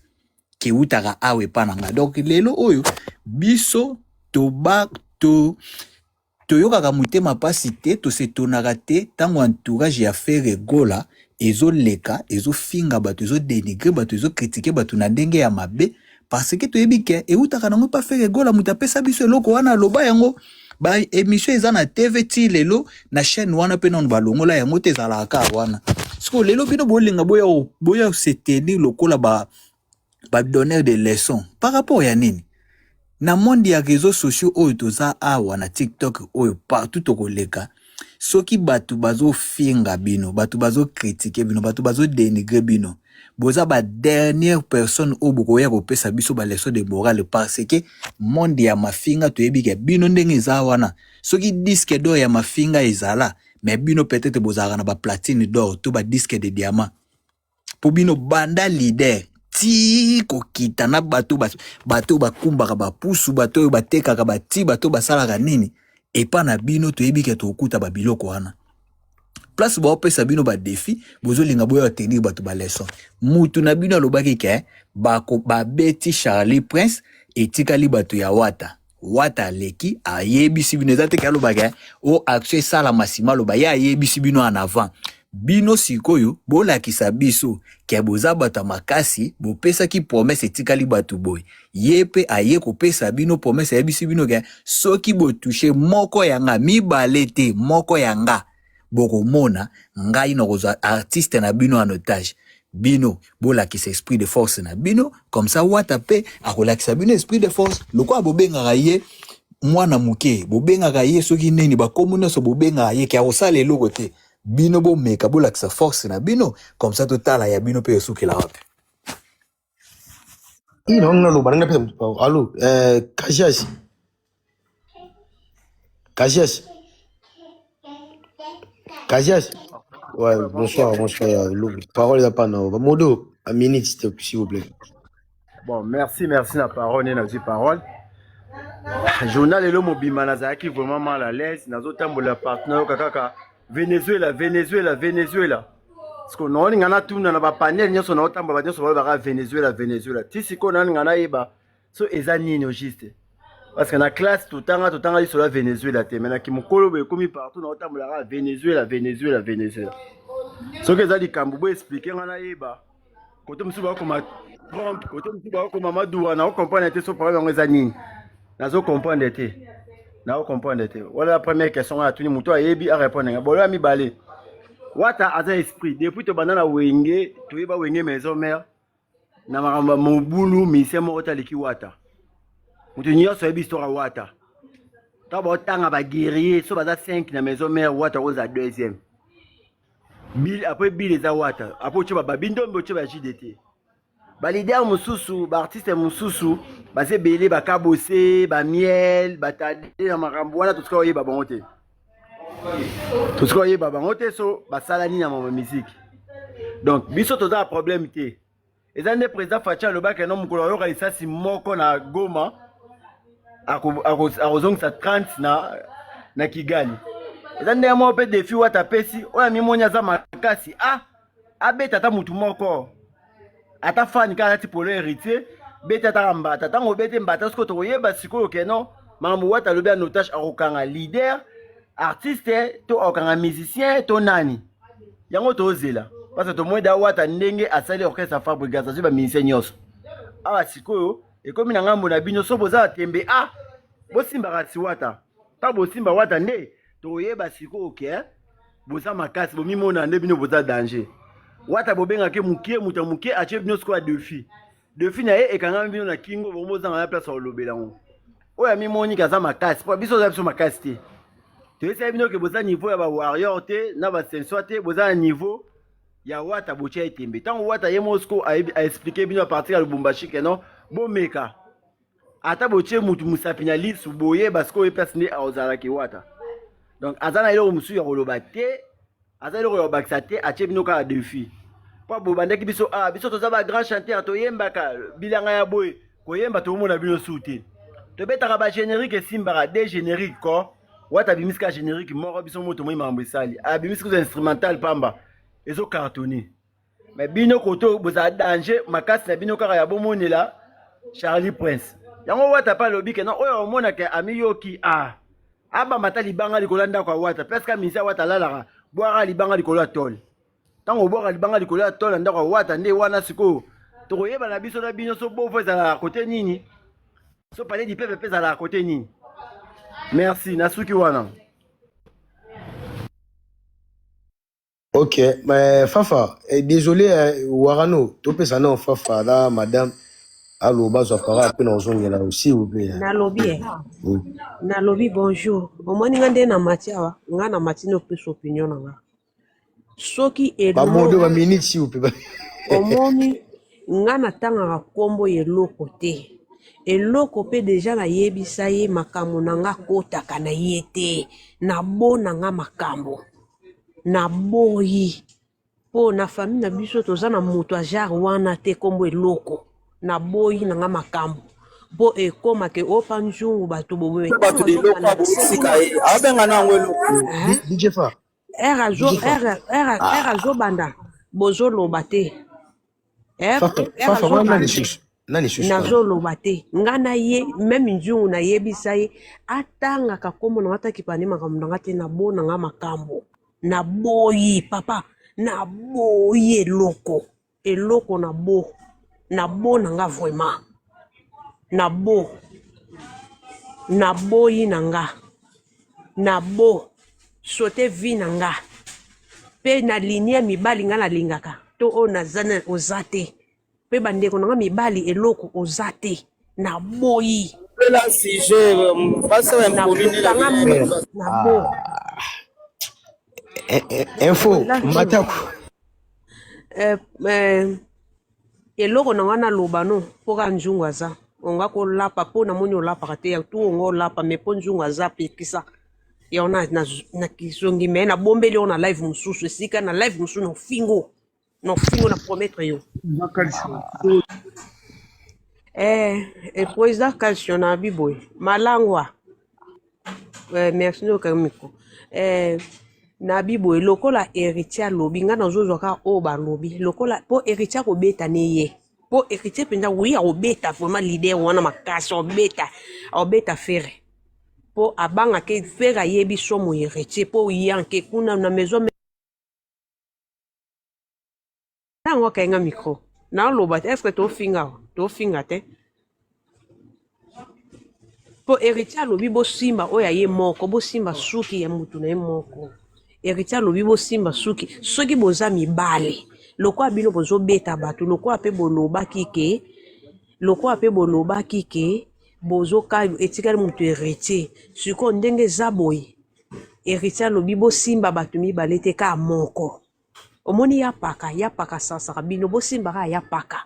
ke ewutaka awa epa na nga. Donc lelo oyo biso toba to toyokaka motema mpasi te, tosetonaka te ntango entourage ya Ferre Gola ezoleka ezofinga bato, ezodénigre bato, ezocritiquer bato na ndenge ya mabe, parce que toyebi ke eutaka nango epa Ferre Gola. Moto apesa biso eloko wana aloba yango, ba émission eza na TV ti lelo na chaîne wana mpe nano balongola yango te, ezalaka kaka wana. Sikoyo lelo bino bolinga boya se tenir lokola ba donneur de leçon par rapport ya nini na monde ya réseaux sociaux oyo toza awa na TikTok oyo partout tokoleka. Soki bato bazofinga bino, bato bazocritiquer bino, bato bazodénigre bino, boza ba dernière personne oyo bokoya kopesa biso baleçon de morale, parce que monde ya mafinga toyebi ke bino ndenge eza wana, soki disque d'or ya mafinga ezala, mais bino peut-être bozalaka na baplatine d'or to badisque de diamant, mpo bino banda leader. Ti kokita na bato bato bakumbaka bapusu, bato oyo batekaka bati, bato basalaka nini epa na bino, toyebi ke tokokuta babiloko wana. Place baopesa bino badefi, bozolinga boya tenir bato baleçon. Mutu na bino alobaki ke bako babeti Charlie Prince, etikali bato ya Wata. Wata aleki ayebisi bino, eza te ke alobaka o action esalama nsima aloba. Ye ayebisi bino en avant. Bino sikoyo bolakisa biso ke boza bato ya makasi. Bopesaki promesse, etikali bato boye. Ye mpe aye kopesa bino promesse, ayebisi bino ke soki botouche moko ya nga, mibale te, moko ya nga, bokomona ngai na kozwa artiste na bino en otage. Bino bolakisa esprit de force na bino comme ça. Wata mpe akolakisa bino esprit de force. Lokola bobengaka ye mwana moke, bobengaka ye soki nini, bakomo nyonso bobengaka ye ke akosala eloko te, bino bomeka bolakisa force na bino comme ça, totala ya bino mpe esukela wapi. Ino naloba nanga pesa. Allo, Kasias, Kasias, Kasias. Ouais, bonsoir, bonsoir. Parole eza pas na modo, un minute s'il vous plaît. Bon, merci, merci na parole. Nde nazwi parole. Journal lelo mobimba nazalaki vraiment mal à l'aise. Nazotambola partout, nayoka kaka Venezuela, Venezuela, Venezuela. Siko naolinga natuna na bapanel nyonso naotambola, bato nyonso balobaka Venezuela, Venezuela. Ti sikoyo naolinga nayeba so eza nini au juste, parce que na classe totanga, totanga lisolo ya Venezuela te, mais na kimokolo boye ekomi partout, naotambolaka Venezuela, Venezuela, Venezuela. Soki eza likambo, bo expliquer nga nayeba. Kote mosusu bakoma Trump, kote mosusu bakoma Maduro, nao comprendre te. So problème yango eza nini? Nazo comprendre te, nao comprendre te. Wana la première question nga natuni, moto ayebi arépondre nga. Bolo ya mibale, Wata aza esprit. Depuis tobanda na Wenge, toyeba Wenge Maison Mère na makambo ya mobulu, musicien moko taliki Wata. Moto nyonso ayebi histoire ya Wata. Ntango baotanga baguerrier, so baza 5 na Maison Mère, Wata oza deuxième. Bill après Bill eza Wata, après otie bababi ndombe, otie ba JDT, baleader mosusu, baartiste mosusu baza ebele, bakabose, bamiel, batade na makambo wana. Tosika oyeba bango te, tosika oyeba bango te so basala nini na mama musique. Donc biso toza na problème te. Eza nde président Fatshi alobaki no mokolo ayoka lisasi moko na Goma, akozongisa 30 na Kigali. Eza ndenge moko mpe défi Wata apesi. Oyo amimoni aza makasi, a abeta ata mutu moko, ata fani kaka nati polo Héritier, beta ataka mbata. Ntango obete mbata, sikoyo tokoyeba sikoyo keno makambo Wata alobi ya notage, akokanga leader artiste to akokanga musicien to nani. Yango tozela, parce que tomoni da Wata ndenge asali orchestre Fabregas, azwi bamusicien nyonso. Awa sikoyo ekomi na ngambo na bino. So boza na tembe, a bosimbaka si Wata. Ntango bosimba Wata nde toyeba sikoyo ke boza makasi. Bomimona nde bino boza danger. Wata bobengaki mokie, moto ya moke, atie bino sikoyo ya défi. Défi na ye ekangami bino na kingo, bongo bozanga na place ya kolobela yango. Oyo amimoniki aza makasi, mpo biso oza biso makasi te. Toyesaki bino ke boza niveau ya bawarrior te, na basensoi te, boza na niveau ya Wata. Botia etembe ntango Wata ye moko sikoyo aexpliquer bino à partir ya Lubumbashi ke non, bomeka ata botie mutu mosapi na lisu, boyeba sikoyo ye place nde azalaki Wata. Donc aza na eloko mosusu ya koloba te, aza eloko ya kobakisa te. Atie bino kaka défi, mpo bobandaki biso ah, biso toza ba grand chanteur, toyembaka bilanga ya boye, koyemba tokomona bino su te. Tobetaka bagénérique, esimbaka de générique ko. Wata abimisi kaka générique moko, biso mo tomoi makambo esali. Abimisi kuza instrumental pamba, ezocartonner. Mais bino koto bozala danger makasi na bino kaka ya bomonela Charlie Prince. Yango Wata mpe alobi ke non, oyo omonaka amiyoki, ah, abamba ata libanga likolo ya ndako ya Wata, presque amisi ya Wata alalaka, bwaka libanga likolo ya tole. Ntango obwaka libanga likolo ya tole ya ndako ya Wata, nde wana sikoyo tokoyeba na biso na bino so bovo ezalaka kote nini, so palais du peuple mpe ezalaka kote nini. Merci, nasuki wana. Ok, mais Fafa, eh, désolé, eh, Warano, topesa na Fafa na madame aloba, zwa parole après na ozongela, s'il vous plaît. Nalobi e nalobi bonjour. Omoni nga nde na mati awa, nga na mati na opesa opinion na nga soki Bamodo eloko ba minute, s'il vous plaît. Omoni nga natangaka nkombo ya eloko te, eloko mpe deja nayebisa ye makambo na nga, akotaka na ye te. Nabona nga makambo naboyi. Mpo na famille na biso toza na moto ya genre wana te kombo eloko. Naboyi na nga makambo. Mpo ekoma ke opa nzungu bato boboye. Bato leloko abosika ye abenga na yango eloko. DJ Fa. Ere azo ere ere ere azobanda bozoloba te. Fafa wana lisusu nani lisusu nazoloba te nga na ye meme nzungu nayebisa ye atangaka nkombo na nga takipa nde makambo na nga te nabona nga makambo naboyi papa naboyi eloko eloko na bo na bo na nga vraiment na bo naboyi na nga na bo sote vie na nga mpe na ligne ya mibali nga nalingaka to oyo naza na oza te mpe bandeko na nga mibali eloko oza te naboyi Ela sujet basi ya impoli nde nakokanga na bo Info mataku. Eh, eloko na nga naloba no mpo ka nzungu aza onga kolapa mpo namoni olapaka te ya tu onga olapa me mpo nzungu aza pekisa yango na, na, na kizongi me nabombeli yo na live mosusu esika na live mosusu na ofingo na ofingo na promettre yo eh, eh, président calcio na abi boye malangwa eh, merci noyoka micro eh, na bi boye lokola héritier alobi ngai nazozwa kaka oyo balobi lokola mpo héritier akobeta ne ye mpo héritier mpenza wi akobeta vraiment leader wana makasi akobeta akobeta Ferre mpo abangaka Ferre ayebi somo héritier mpo yanke kuna na maison ntango akayenga micro naloba te est-ce tofinga tofinga te mpo héritier alobi bosimba oyo aye moko bosimba suki ya mutu na ye moko héritier alobi bosimba suki soki boza mibale lokola bino bozobeta bato lokola mpe bolobaki ke lokola mpe bolobaki ke bozoka etikali moto héritier sikoyo ndenge eza boye héritier alobi bosimba bato mibale te kaka moko omoni ya paka ya paka sasaka bino bosimbaka ya paka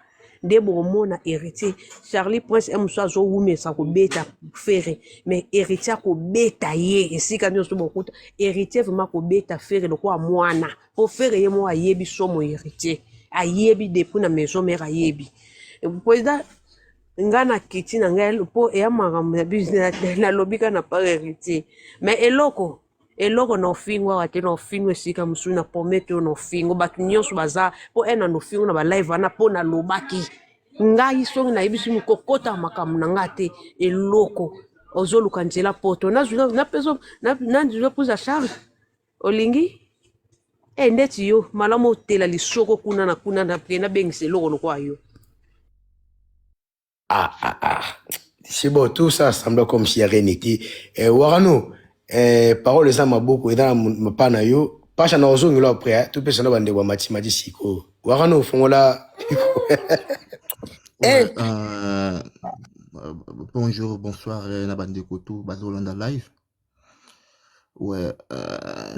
nde bokomona héritier Charlie Prince ye mosusu azowumisa kobeta Ferre mais héritier akobeta ye esika nyonso bokuta héritier vraiment akobeta Ferre lokola mwana mpo Ferre ye moko ayebi somo héritier ayebi depuis na maison mère ayebi président nga na kiti na ngai mpo eya makambo na biso nalobi kaka na part héritier mais eloko eloko na ofingo awa te na ofingo esika mosusu na promete oyo na ofingo bato nyonso baza mpo e na nofingo na balive wana mpo nalobaki ngai soki nayebisi kokota makambo na nga te eloko ozoluka nzela poto nazwi prise ya charge olingi e ndeti yo malamu otela lisoko kuna na kuna na pe nabengisa eloko lokola yo. Ah, ah, ah. C'est bon, tout ça semble comme si rien n'était. Eh, Warano, eh, parole eza maboko eza na mapa na yo. Pasha na ozongelo après, hein, tout pesa na bandeko ya matimati siko. Warano fongola. Ouais, bonjour, bonsoir, na bandeko tout, bazolanda live. Ouais,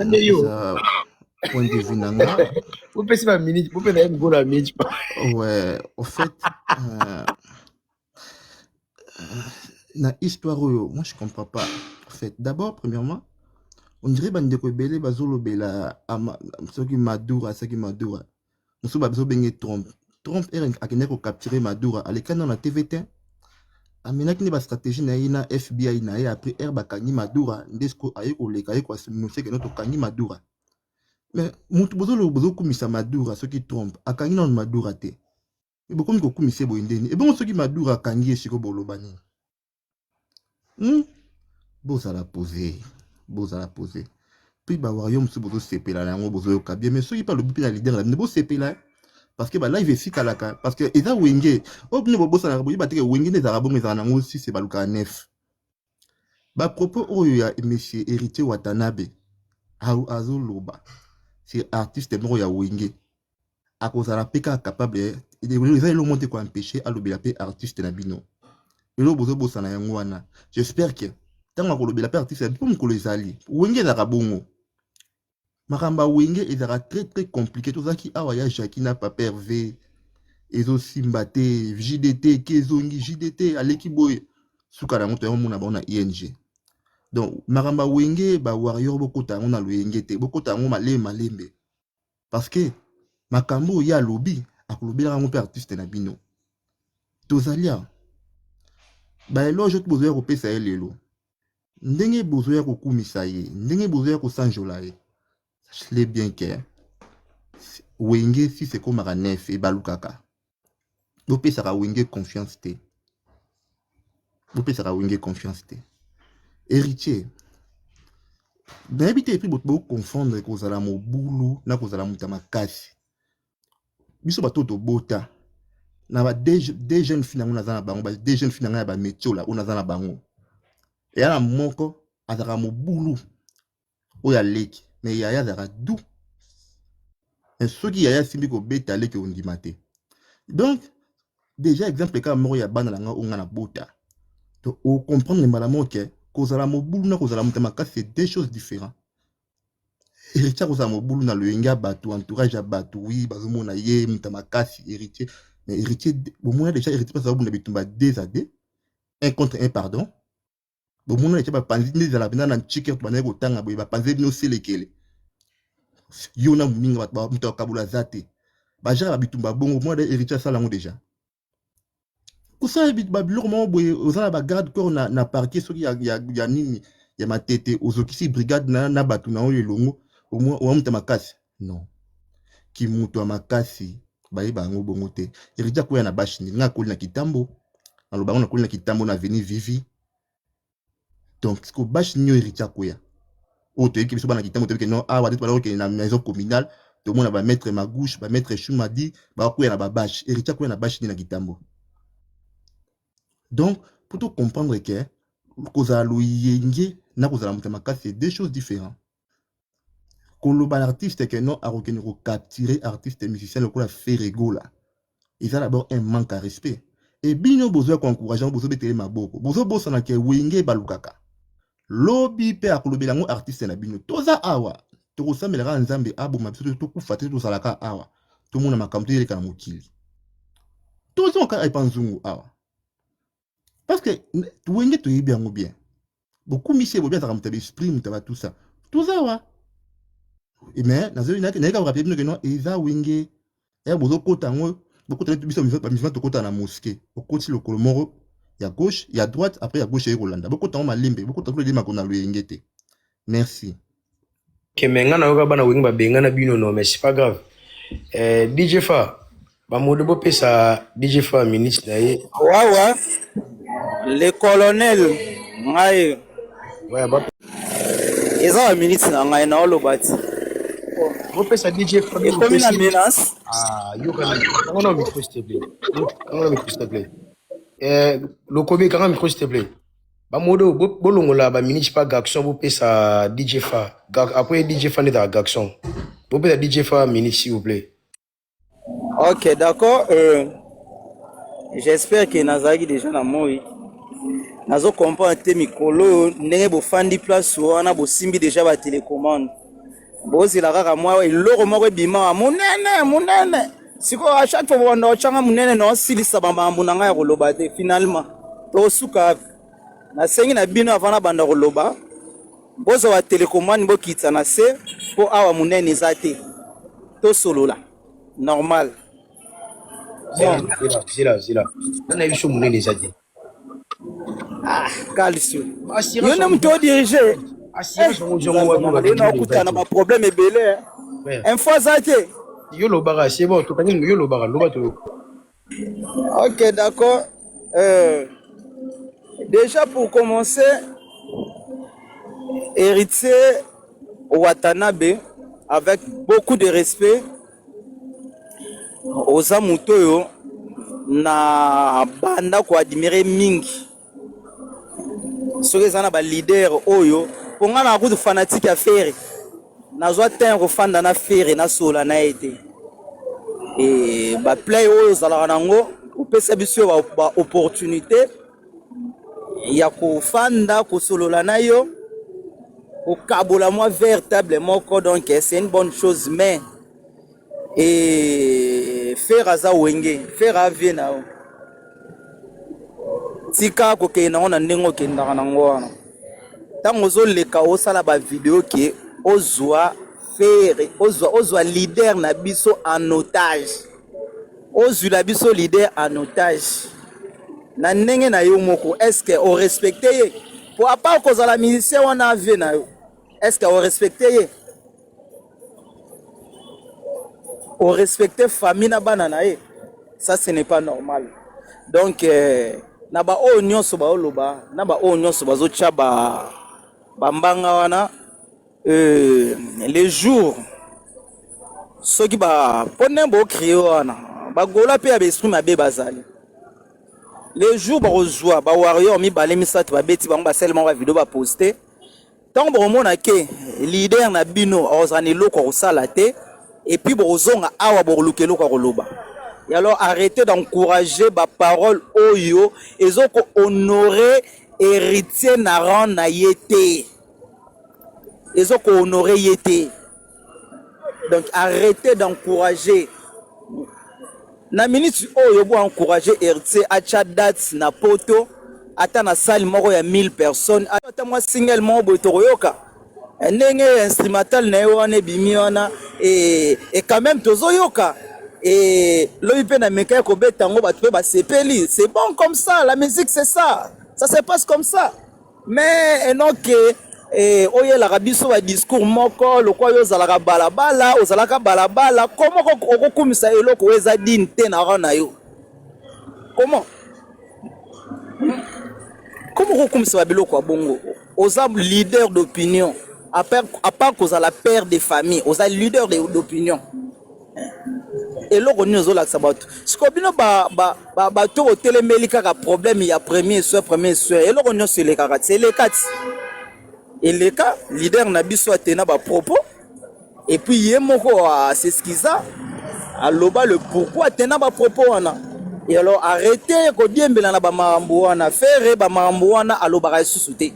Nde yo. napesa point de vue na nga. Bopesi ba minute, bopesa ye mikolo ya minute. Ouais, au fait, na histoire oyo, moi je comprends pas. En fait, d'abord, premièrement, on dirait bandeko ebele bazolobela soki Madura, soki Madura. Mosusu bazobenge Trump. Trump ere akendaki kocapturer Madura, alekani nano na TV te. Amenaki nde bastratégie na ye na FBI na ye. Après ere bakangi Madura nde siko aye koleka, aye koannoncer keno tokangi Madura. Mais motu bozokumisa Madura, soki Trump akangi nano Madura te, me bokomi kokumisa ye boye ndeni? Ebongo soki Madura akangi ye siko boloba nini? Bozala pose, bozala pose. Mpe bawario mosusu bozosepela na yango, bozoyoka bien, mais soki mpe alobi mpe na leader na bino, bosepela, parce que balive esikalaka, parce que eza Wenge oyo bino bobosanaka. Boyeba teke Wenge nde ezalaka bongo, ezalaka nango 6, balukaka 9. Bapropos oyo ya monsieur Héritier Watanabe azoloba c'est artiste moko ya Wenge, akozala mpe kaka capable, eza eloko moko te koempêcher alobela mpe artiste na bino. Eloko bozobosana yango wana. J'espère que ntango akolobela mpe artiste ya mpo mokolo ezali Wenge ezalaka bongo. Makambo ya Wenge ezalaka très très compliqué. Tozalaki awa ya Jacki na Papa Hervé, ezosimba te. JDT ke ezongi, JDT aleki boye, suka na yango toyamomona bango na ING. Donc makambo ya Wenge, bawarrior, bokota yango na loyenge te, bokota yango malembe malembe, parce que Makambo oyo ye alobi, akolobelaka yango mpe artiste na bino. Tozali awa. Ba eloge oyo bozoya kopesa ye lelo, ndenge bozoya kokumisa ye, ndenge bozoya kosanjola ye, sachez bien que Wenge si ekomaka nef ebalukaka. Bopesaka Wenge confiance te. Bopesaka Wenge confiance te. Héritier, nayebi te epuis boconfondre kozala mobulu na kozala moto ya makasi. Biso bato oyo tobota na ba deux jeunes filles nango naza na bango, ba deux jeunes filles na ngai ya ba metiola oyo naza na bango, eya na moko azalaka mobulu oyo aleki, mais yaya azalaka doux. Mais soki yaya asimbi kobeta aleki ondima te. Donc déjà exemple kaka moko ya bana na ngai oyo ngai nabota, donc ocomprendre mbala moko ke kozala mobulu na kozala moto ya makasi c'est deux choses différentes. Héritier akozala mobulu na loyenge ya bato, entourage ya bato, oui, bazomona ye moto ya makasi héritier, mais héritier bomona déjà héritier mpasi azobunda bitumba 2 à 2, 1 contre 1 pardon. Bomona déjà bapanzi nde ezala mpenza na ntike to bandaki kotanga boye, bapanzi bino selekele yo na moninga, moto akabola aza te, bajara babitumba bongo. Mwana héritier asala yango déjà, kosala babiloko moko boye, oza na bagarde corps na, na parquet soki ya, ya, ya nini ya matete, ozokisi brigade na, na bato na oyo elongo, oa moto ya makasi. Non, kimutu ya makasi bayeba yango bongo te. Héritier akoya na bashe nini? Nga akoli na Kitambo, naloba yango, nakoli na Kitambo na avenue Vivi. Donc siko bashe nini oyo héritier akoya oyo toyebi biso bana Kitambo, toyebi ke non, awa nde tobanda kokende na maison communale, tomona bamaître Magouche, bamaître Shumadi bakoya na babashe. Héritier akoya na bashe nini na Kitambo? Donc pour to comprendre ke kozala loyenge na kozala moto ya makasi c'est deux choses différentes. Koloba na artiste ke non, akokende kocapturer artiste musicien lokola Ferre Gola, eza d'abord un manque à respect. E bino bozoya koencourage yango, bozobetele maboko, bozobosana ke Wenge balukaka lobi mpe akolobela yango artiste na bino. Toza awa, tokosambela kaka Nzambe aboma biso tokufa te, tozalaka awa tomona makambo toyeleka na mokili, tozonga kaka epa nzungu awa, parce que Wenge toyebi yango bien. Bokumisi ye, bobi azalaka moto ya baesprit, moto ya batusa, toza awa. Mais nayeka korappeler bino ke non, eza Wenge ya bozokota yango, bokota biso bamizima, tokota na mosquée, okoti lokolo moko ya gauche, ya droite, après ya gauche eye kolanda. Bokota yango malembe, bokota kuna elemako na loyenge te. Merci. Ok, mais nga nayoka bana Wenge babengana bino. Non, mais c'est pas grave. DJ Fa bamodo, bopesa DJ Fa minute na ye. Wawa le colonel, ngai ouais, ba... eza ba minute na ngai, naoloba ti. Bopesa DJ Fa. Ekomi na menace. Ah, yoka, kanga na micro s'il te plaît, kanga na micro s'il te plaît. Lokomi, kanga micro s'il te plaît. Bamodo, bolongola baminute pa garçon, bopesa DJ Fa. Après DJ Fa nde ezaka garçon. Bopesa DJ Fa minute s'il vous plaît. Ok, d'accord. J'espère que nazalaki déjà na moi. Nazo comprendre te mikolo oyo ndenge bofandi place wana, bosimbi déjà ba télécommande. Bozela kaka mwa eloko moko ebima monene monene. Sikoyo à chaque fois bobanda kotyanga monene na osilisa bamambo na ngai ya koloba te. Finalement tosuka, nasengi na bino avant nabanda koloba, bozwa ba télécommande, bokitisa na se mpo awa monene eza te, tosolola normal. Bon, zela zela zela, nana yebi so monene eza te. Ah, calcio yo nde moto odirige lelo, okutana na baproblème ebele, info aza te. Yo lobaka, c'est bon, tokangi. Yo lobaka, loba to. Ok, d'accord. Déjà pour commencer, Héritier Watanabe, avec beaucoup de respect, oza moto oyo na banda koadmire mingi. Soki eza na baleader oyo, mpo nga na kutu fanatique ya Ferre, nazwa temps kofanda na Ferre, nasola na ye te. E baplay oyo ozalaka nango, opesa biso baopportunité ya kofanda, kosolola na yo, kokabola mwa verre table moko, donc c'est une bonne chose. Mais e Ferre aza Wenge, Ferre avie na yo, tika kokende nango na ndenge okendaka nango wana. Ntango ozoleka osala bavideo ke ozwa Ferre ozwa ozwa leader na biso en otage ozwila biso leader en otage na ndenge na yo moko est ce que o respecte ye po à part kozala musicien wana vie na yo est ce que o respecte ye o respecte famille na bana na ye ça ce n'est pas normal donc euh, na ba oyo nyonso baoloba na ba oyo nyonso bazotya ba bambanga wana euh, les jours soki ba mpo nde bocrie wana bagola mpe ya baesprit mabe bazali les jours bakozwa bawarrior mibale misato babeti bango basali bango bavideo baposte ntango bokomona ke leader na bino akozala na eloko ya kosala te epuis bokozonga awa bokoluka eloko ya koloba et alors arrêtez d'encourager baparole oyo ezoko honore héritier na rang na ye te ezo ko honorer ye te donc arrêtez d'encourager na minute oyo bo encourager héritier atya date na poto ata na salle moko ya 1000 personnes ata mwa single moko boye tokoyoka ndenge instrumental na ye wana ebimi wana e, e quand même tozoyoka e lobi mpe na meka ya kobeta yango bato mpe basepeli c'est bon comme ça la musique c'est ça ça se passe comme ça Mais enoke eh, oyelaka biso ba discours moko lokola yo ozalaka balabala ozalaka balabala comment okokumisa eloko oyo eza digne te na rang na yo comment comment okokumisa ba biloko ya bongo oza leader d'opinion à part kozala père de famille oza leader d'opinion eloko nini ozolakisa bato sikoyo bino bato botelemeli kaka problème ya premier soin premier soin eloko nyonso elekaka ti eleka ti eleka leader na biso atena bapropos epuis ye moko aseskiza aloba le pourquoi atena bapropos wana et alors arrete kodiembela na bamakambo wana fere bamakambo wana alobaka lisusu te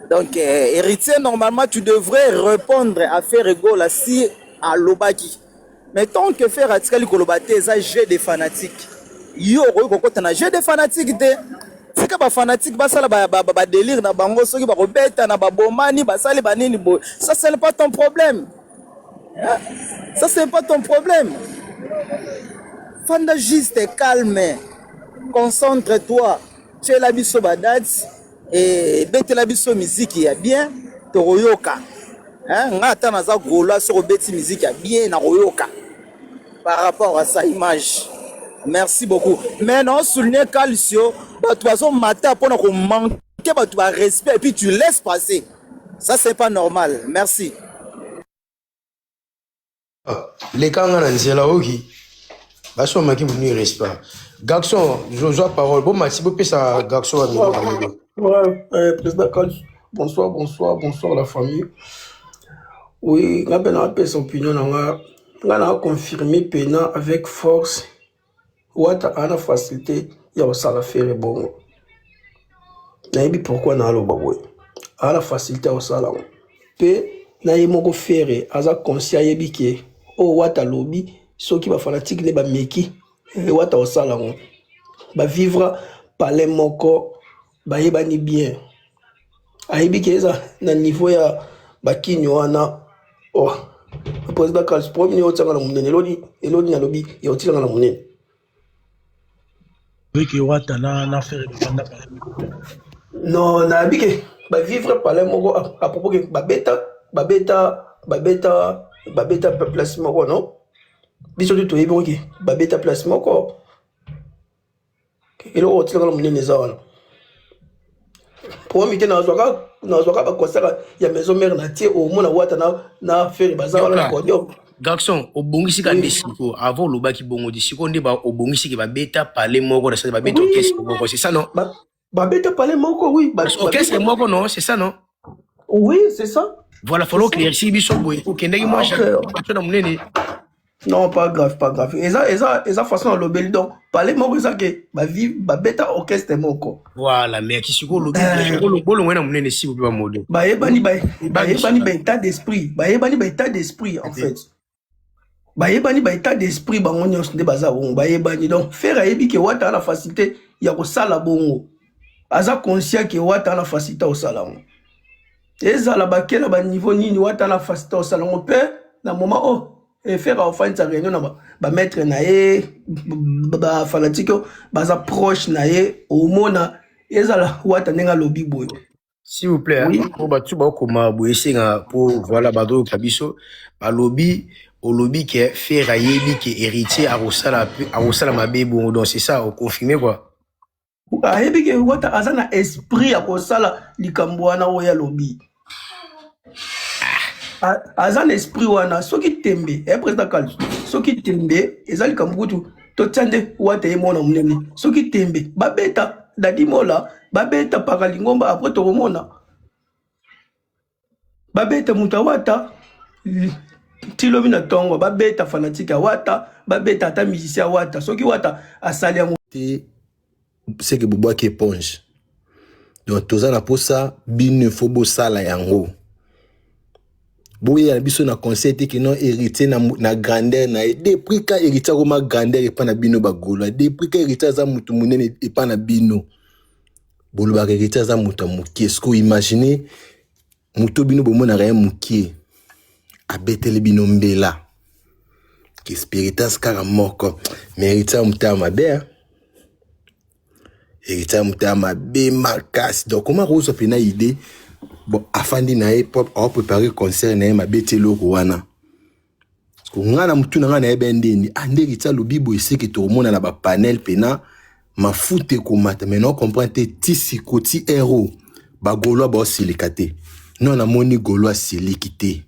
donc euh, héritier normalement tu devrais répondre à Ferre Gola si alobaki mais tant que Ferre atikali koloba te eza jeu de fanatique yo okoki kokota na jeu de fanatique te tika ba fanatique basala ba, ba, ba, ba délire na bango soki bakobeta na babomani basali banini boye ça ce n'est pas ton problème hein? ça ce n'est pas ton problème fanda juste calme concentre toi tiela biso ba date e betela biso miziki ya bien tokoyoka hein? nga ata naza gaulois soki obeti miziki ya bien nakoyoka par rapport à sa image merci beaucoup mais na souligner calcio bato bazomata mpona komanke bato ba respect et puis tu laisses passer ça c'est pas normal merci Ah, leka nga na nzela oki basomaki munu respect garçon zwa parole bomati bopesa garçon wa mino ouais, ouais, euh, président Kalj, bonsoir bonsoir bonsoir la famille oui nga mpe napesa opinion na nga nga na confirme pena avec force Wata aza na facilite ya kosala Ferre bongo. Nayebi pourquoi naloba boye. Aza na facilite ya kosala yango. Pe na ye moko Ferre aza conscient ayebi ke oyo Wata alobi soki ba fanatique nde bameki eh, Wata kosala yango. Ba vivre palais moko bayebani bien. Ayebi ke eza na niveau ya bakini wana oh président Carlos problème nini otianga na monene eloni eloni nalobi ya otilanga na monene Wiki wata na na ferre bafanda palais non nayebi ke bavivre palais moko à propos ke babeta babeta babeta babeta place moko non biso te toyebi oke babeta place moko eloko otilaka na monene eza wana problème te nazwaka nazwaka baconcert ya maison mère na tie omona wata na, na fere baza wana na podium garçon obongisi ka nde sikoyo avant olobaki bongo di sikoyo nde obongisi ke babeta palais moko na sali babeta orchestre moko c'est ça non babeta palais moko oui orchestre moko non c'est ça non oui c'est ça voilà falo éclaircir biso boye okendaki mwa ah, na monene Non, pas grave, pas grave. Eza, eza, eza façon alobeli donc palais moko eza ke ba vivre ba beta orchestre moko. Voilà, mais ki siko lobi euh, bolongo na munene si ba modo. Bayebani ba bayebani ba état d'esprit, bayebani ba état d'esprit en fait. Bayebani ba état d'esprit bango nyonso nde baza bongo, bayebani donc faire ayebi ke wata na facilité ya kosala bongo. Aza conscient ke wata na facilité kosala yango. Ezala bakela ba niveau nini wata na facilité osala yango mpe na moment oyo efere aofandisa réunion na bamaître na ye bafanatike oyo baza proche na ye omona ezala wata ndenge alobi boye. S'il vous plaît, Oui. po bato bakoma boye esenga po voilà bazoyoka biso balobi olobi ke Ferre ayebi ke héritier akosala akosala mabe bongo donc c'est ça oconfirme quoi. Ayebi ke wata aza na esprit ya kosala likambo wana oyo alobi. Aza na esprit wana soki tembe eh, président Kalso soki tembe eza likambo kutu totia nde wata ye mwana monene soki tembe babeta Dadi Mola babeta paka lingomba après tokomona babeta moto ya wata ti lobi na ntongo babeta fanatique ya wata babeta ata musicien ya wata soki wata asali yango te seke bobwaki éponge. Donc toza na posa bino fo bosala yango boyela na biso na conseil te ke non héritier na, na grandeur na ye depuis ka héritier akoma grandeur epa na bino bagaulois depuis ka héritier aza motu monene epa na bino bolobaka héritier aza moto ya mokie. Siko imagine moto bino bomonaka ye mokie abeteli bino mbela ke spiritas kaka moko mais héritier ya moto ya mabe hein? Héritier ya moto ya mabe makasi. Donc koma kozwa mpena idée bon afandi na ye po aoprépare concert na ye mabe ti eloko wana nga na motu na ngai nayeba ndeni ah nde héritier alobi boye seke tokomona na bapanel mpena mafuta ekomata mais na comprendre te ti siko ti ero bagaulois baosilika te. No namoni gaulois asiliki te,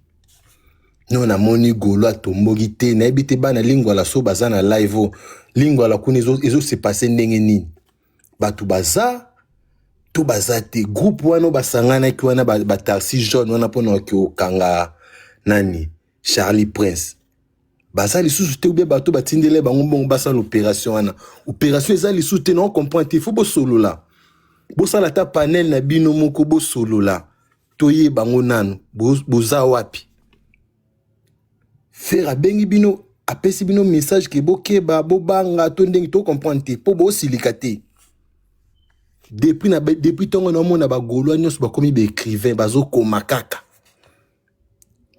no namoni gaulois atomboki te. Nayebi te bana lingwala so baza na live o lingwala kuna ezose passe ndenge nini bato baza to baza te groupe wana oyo basanganaki wana bataxi jaune wana mpona kokanga nani Charlie Prince baza lisusu te ubie bato batindele bango mbongo basala opération wana opération eza lisusu te. Na comprendre te, faut bosolola bosala ata panel na bino moko bosolola toyeba yango nanu boza wapi. Ferre abengi bino apesi bino message ke bokeba bobanga to ndenge to comprendre te mpo bosilika te depuis na depuis ntongo naomona bagaulois nyonso bakomi baécrivain bazokoma kaka.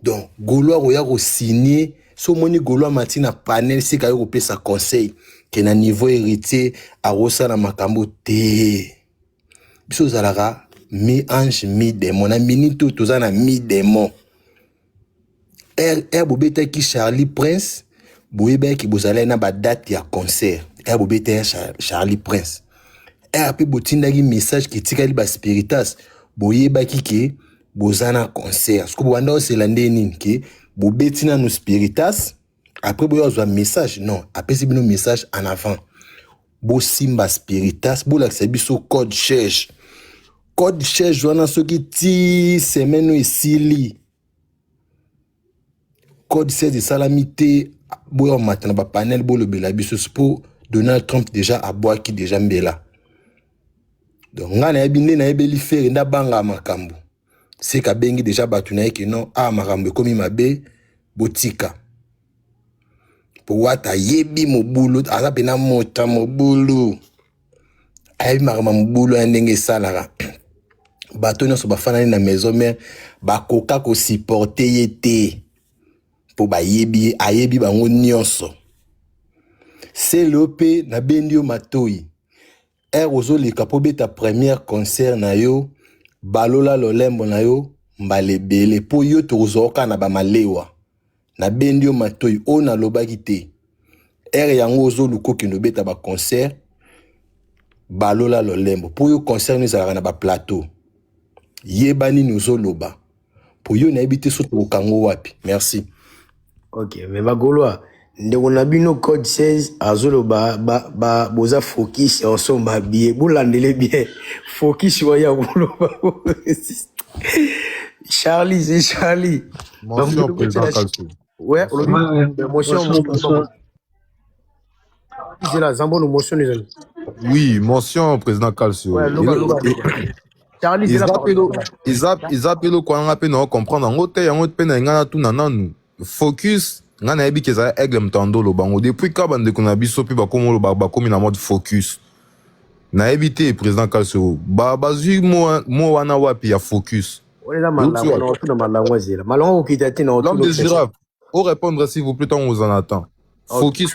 Donc gaulois koya kosigne so omoni gaulois mati na panel sika yo kopesa conseil ke na niveau héritier akosala makambo te. Biso ozalaka mi ange mi démon na minute oyo toza na mi démon r bobetaki Charlie Prince boyebaki bozalaki na badate ya concert r bobetaki Charlie Prince r mpe botindaki message ke etikali baspiritas boyebaki ke boza na concert siko bobanda osela nde nini ke bobeti nanu spiritas après boya ozwa message. Non, apesi bino message en avant bosimba spiritas bolakisa biso code cherche code cherche wana soki ti semaine oyo esili code 16 esalami te boya komata na bapanel bolobela biso mpo Donald Trump déjà abwaki déjà mbela. Donc ngai nayebi nde nayebeli Ferre nde abanga makambo seka abengi déjà bato na ye ke non a makambo ekomi mabe botika po wata ayebi mobulu aza mpena moto ya mobulu ayebi makambo ya mobulu ya ndenge esalaka bato nyonso bafanani na maison mare bakoka kosupporte ye te mpo bayebi ye ayebi bango nyonso. Sele mpe nabendi yo matoi ere ozoleka mpo beta première concert na yo balola lolembo na yo mbala ebele mpo yo tokozwa kaka na bamalewa nabendi yo matoi oyo nalobaki te ere yango ozoluka okende obeta baconcert balola lolembo mpo yo concert no ezalaka na baplateau yeba nini ozoloba mpo yo nayebi te so tokokango wapi. Merci. Ok mais bagaulois ndeko na bino code 16 azoloba ba, ba, boza focus ya osomba billet bolandele bien focus waya koloba Charlie c'est Charlie. Mention président Kalso. Ouais olobi motion. Bonsoir, bonsoir. Zela zambono motion ezali. Oui, mention président Kalso. Ouais, loba loba Charlie zela. Eza mpe eza mpe eloko wana nga mpe na comprendre yango te yango mpe na ngai natuna nanu focus ngai nayebi ke ezala aigle moto ando oloba yango depuis ka bandeko na biso mpe bakomi oloba bakomi na mode focus nayebi te président Kalso bazwi mo wana wapi ya focus. Wana eza Euti malango na wapi? otuna malango azela. Malango okita te na L'homme otuna question. désirable. Au répondre s'il vous plaît, tant aux en attend. Ok. Focus.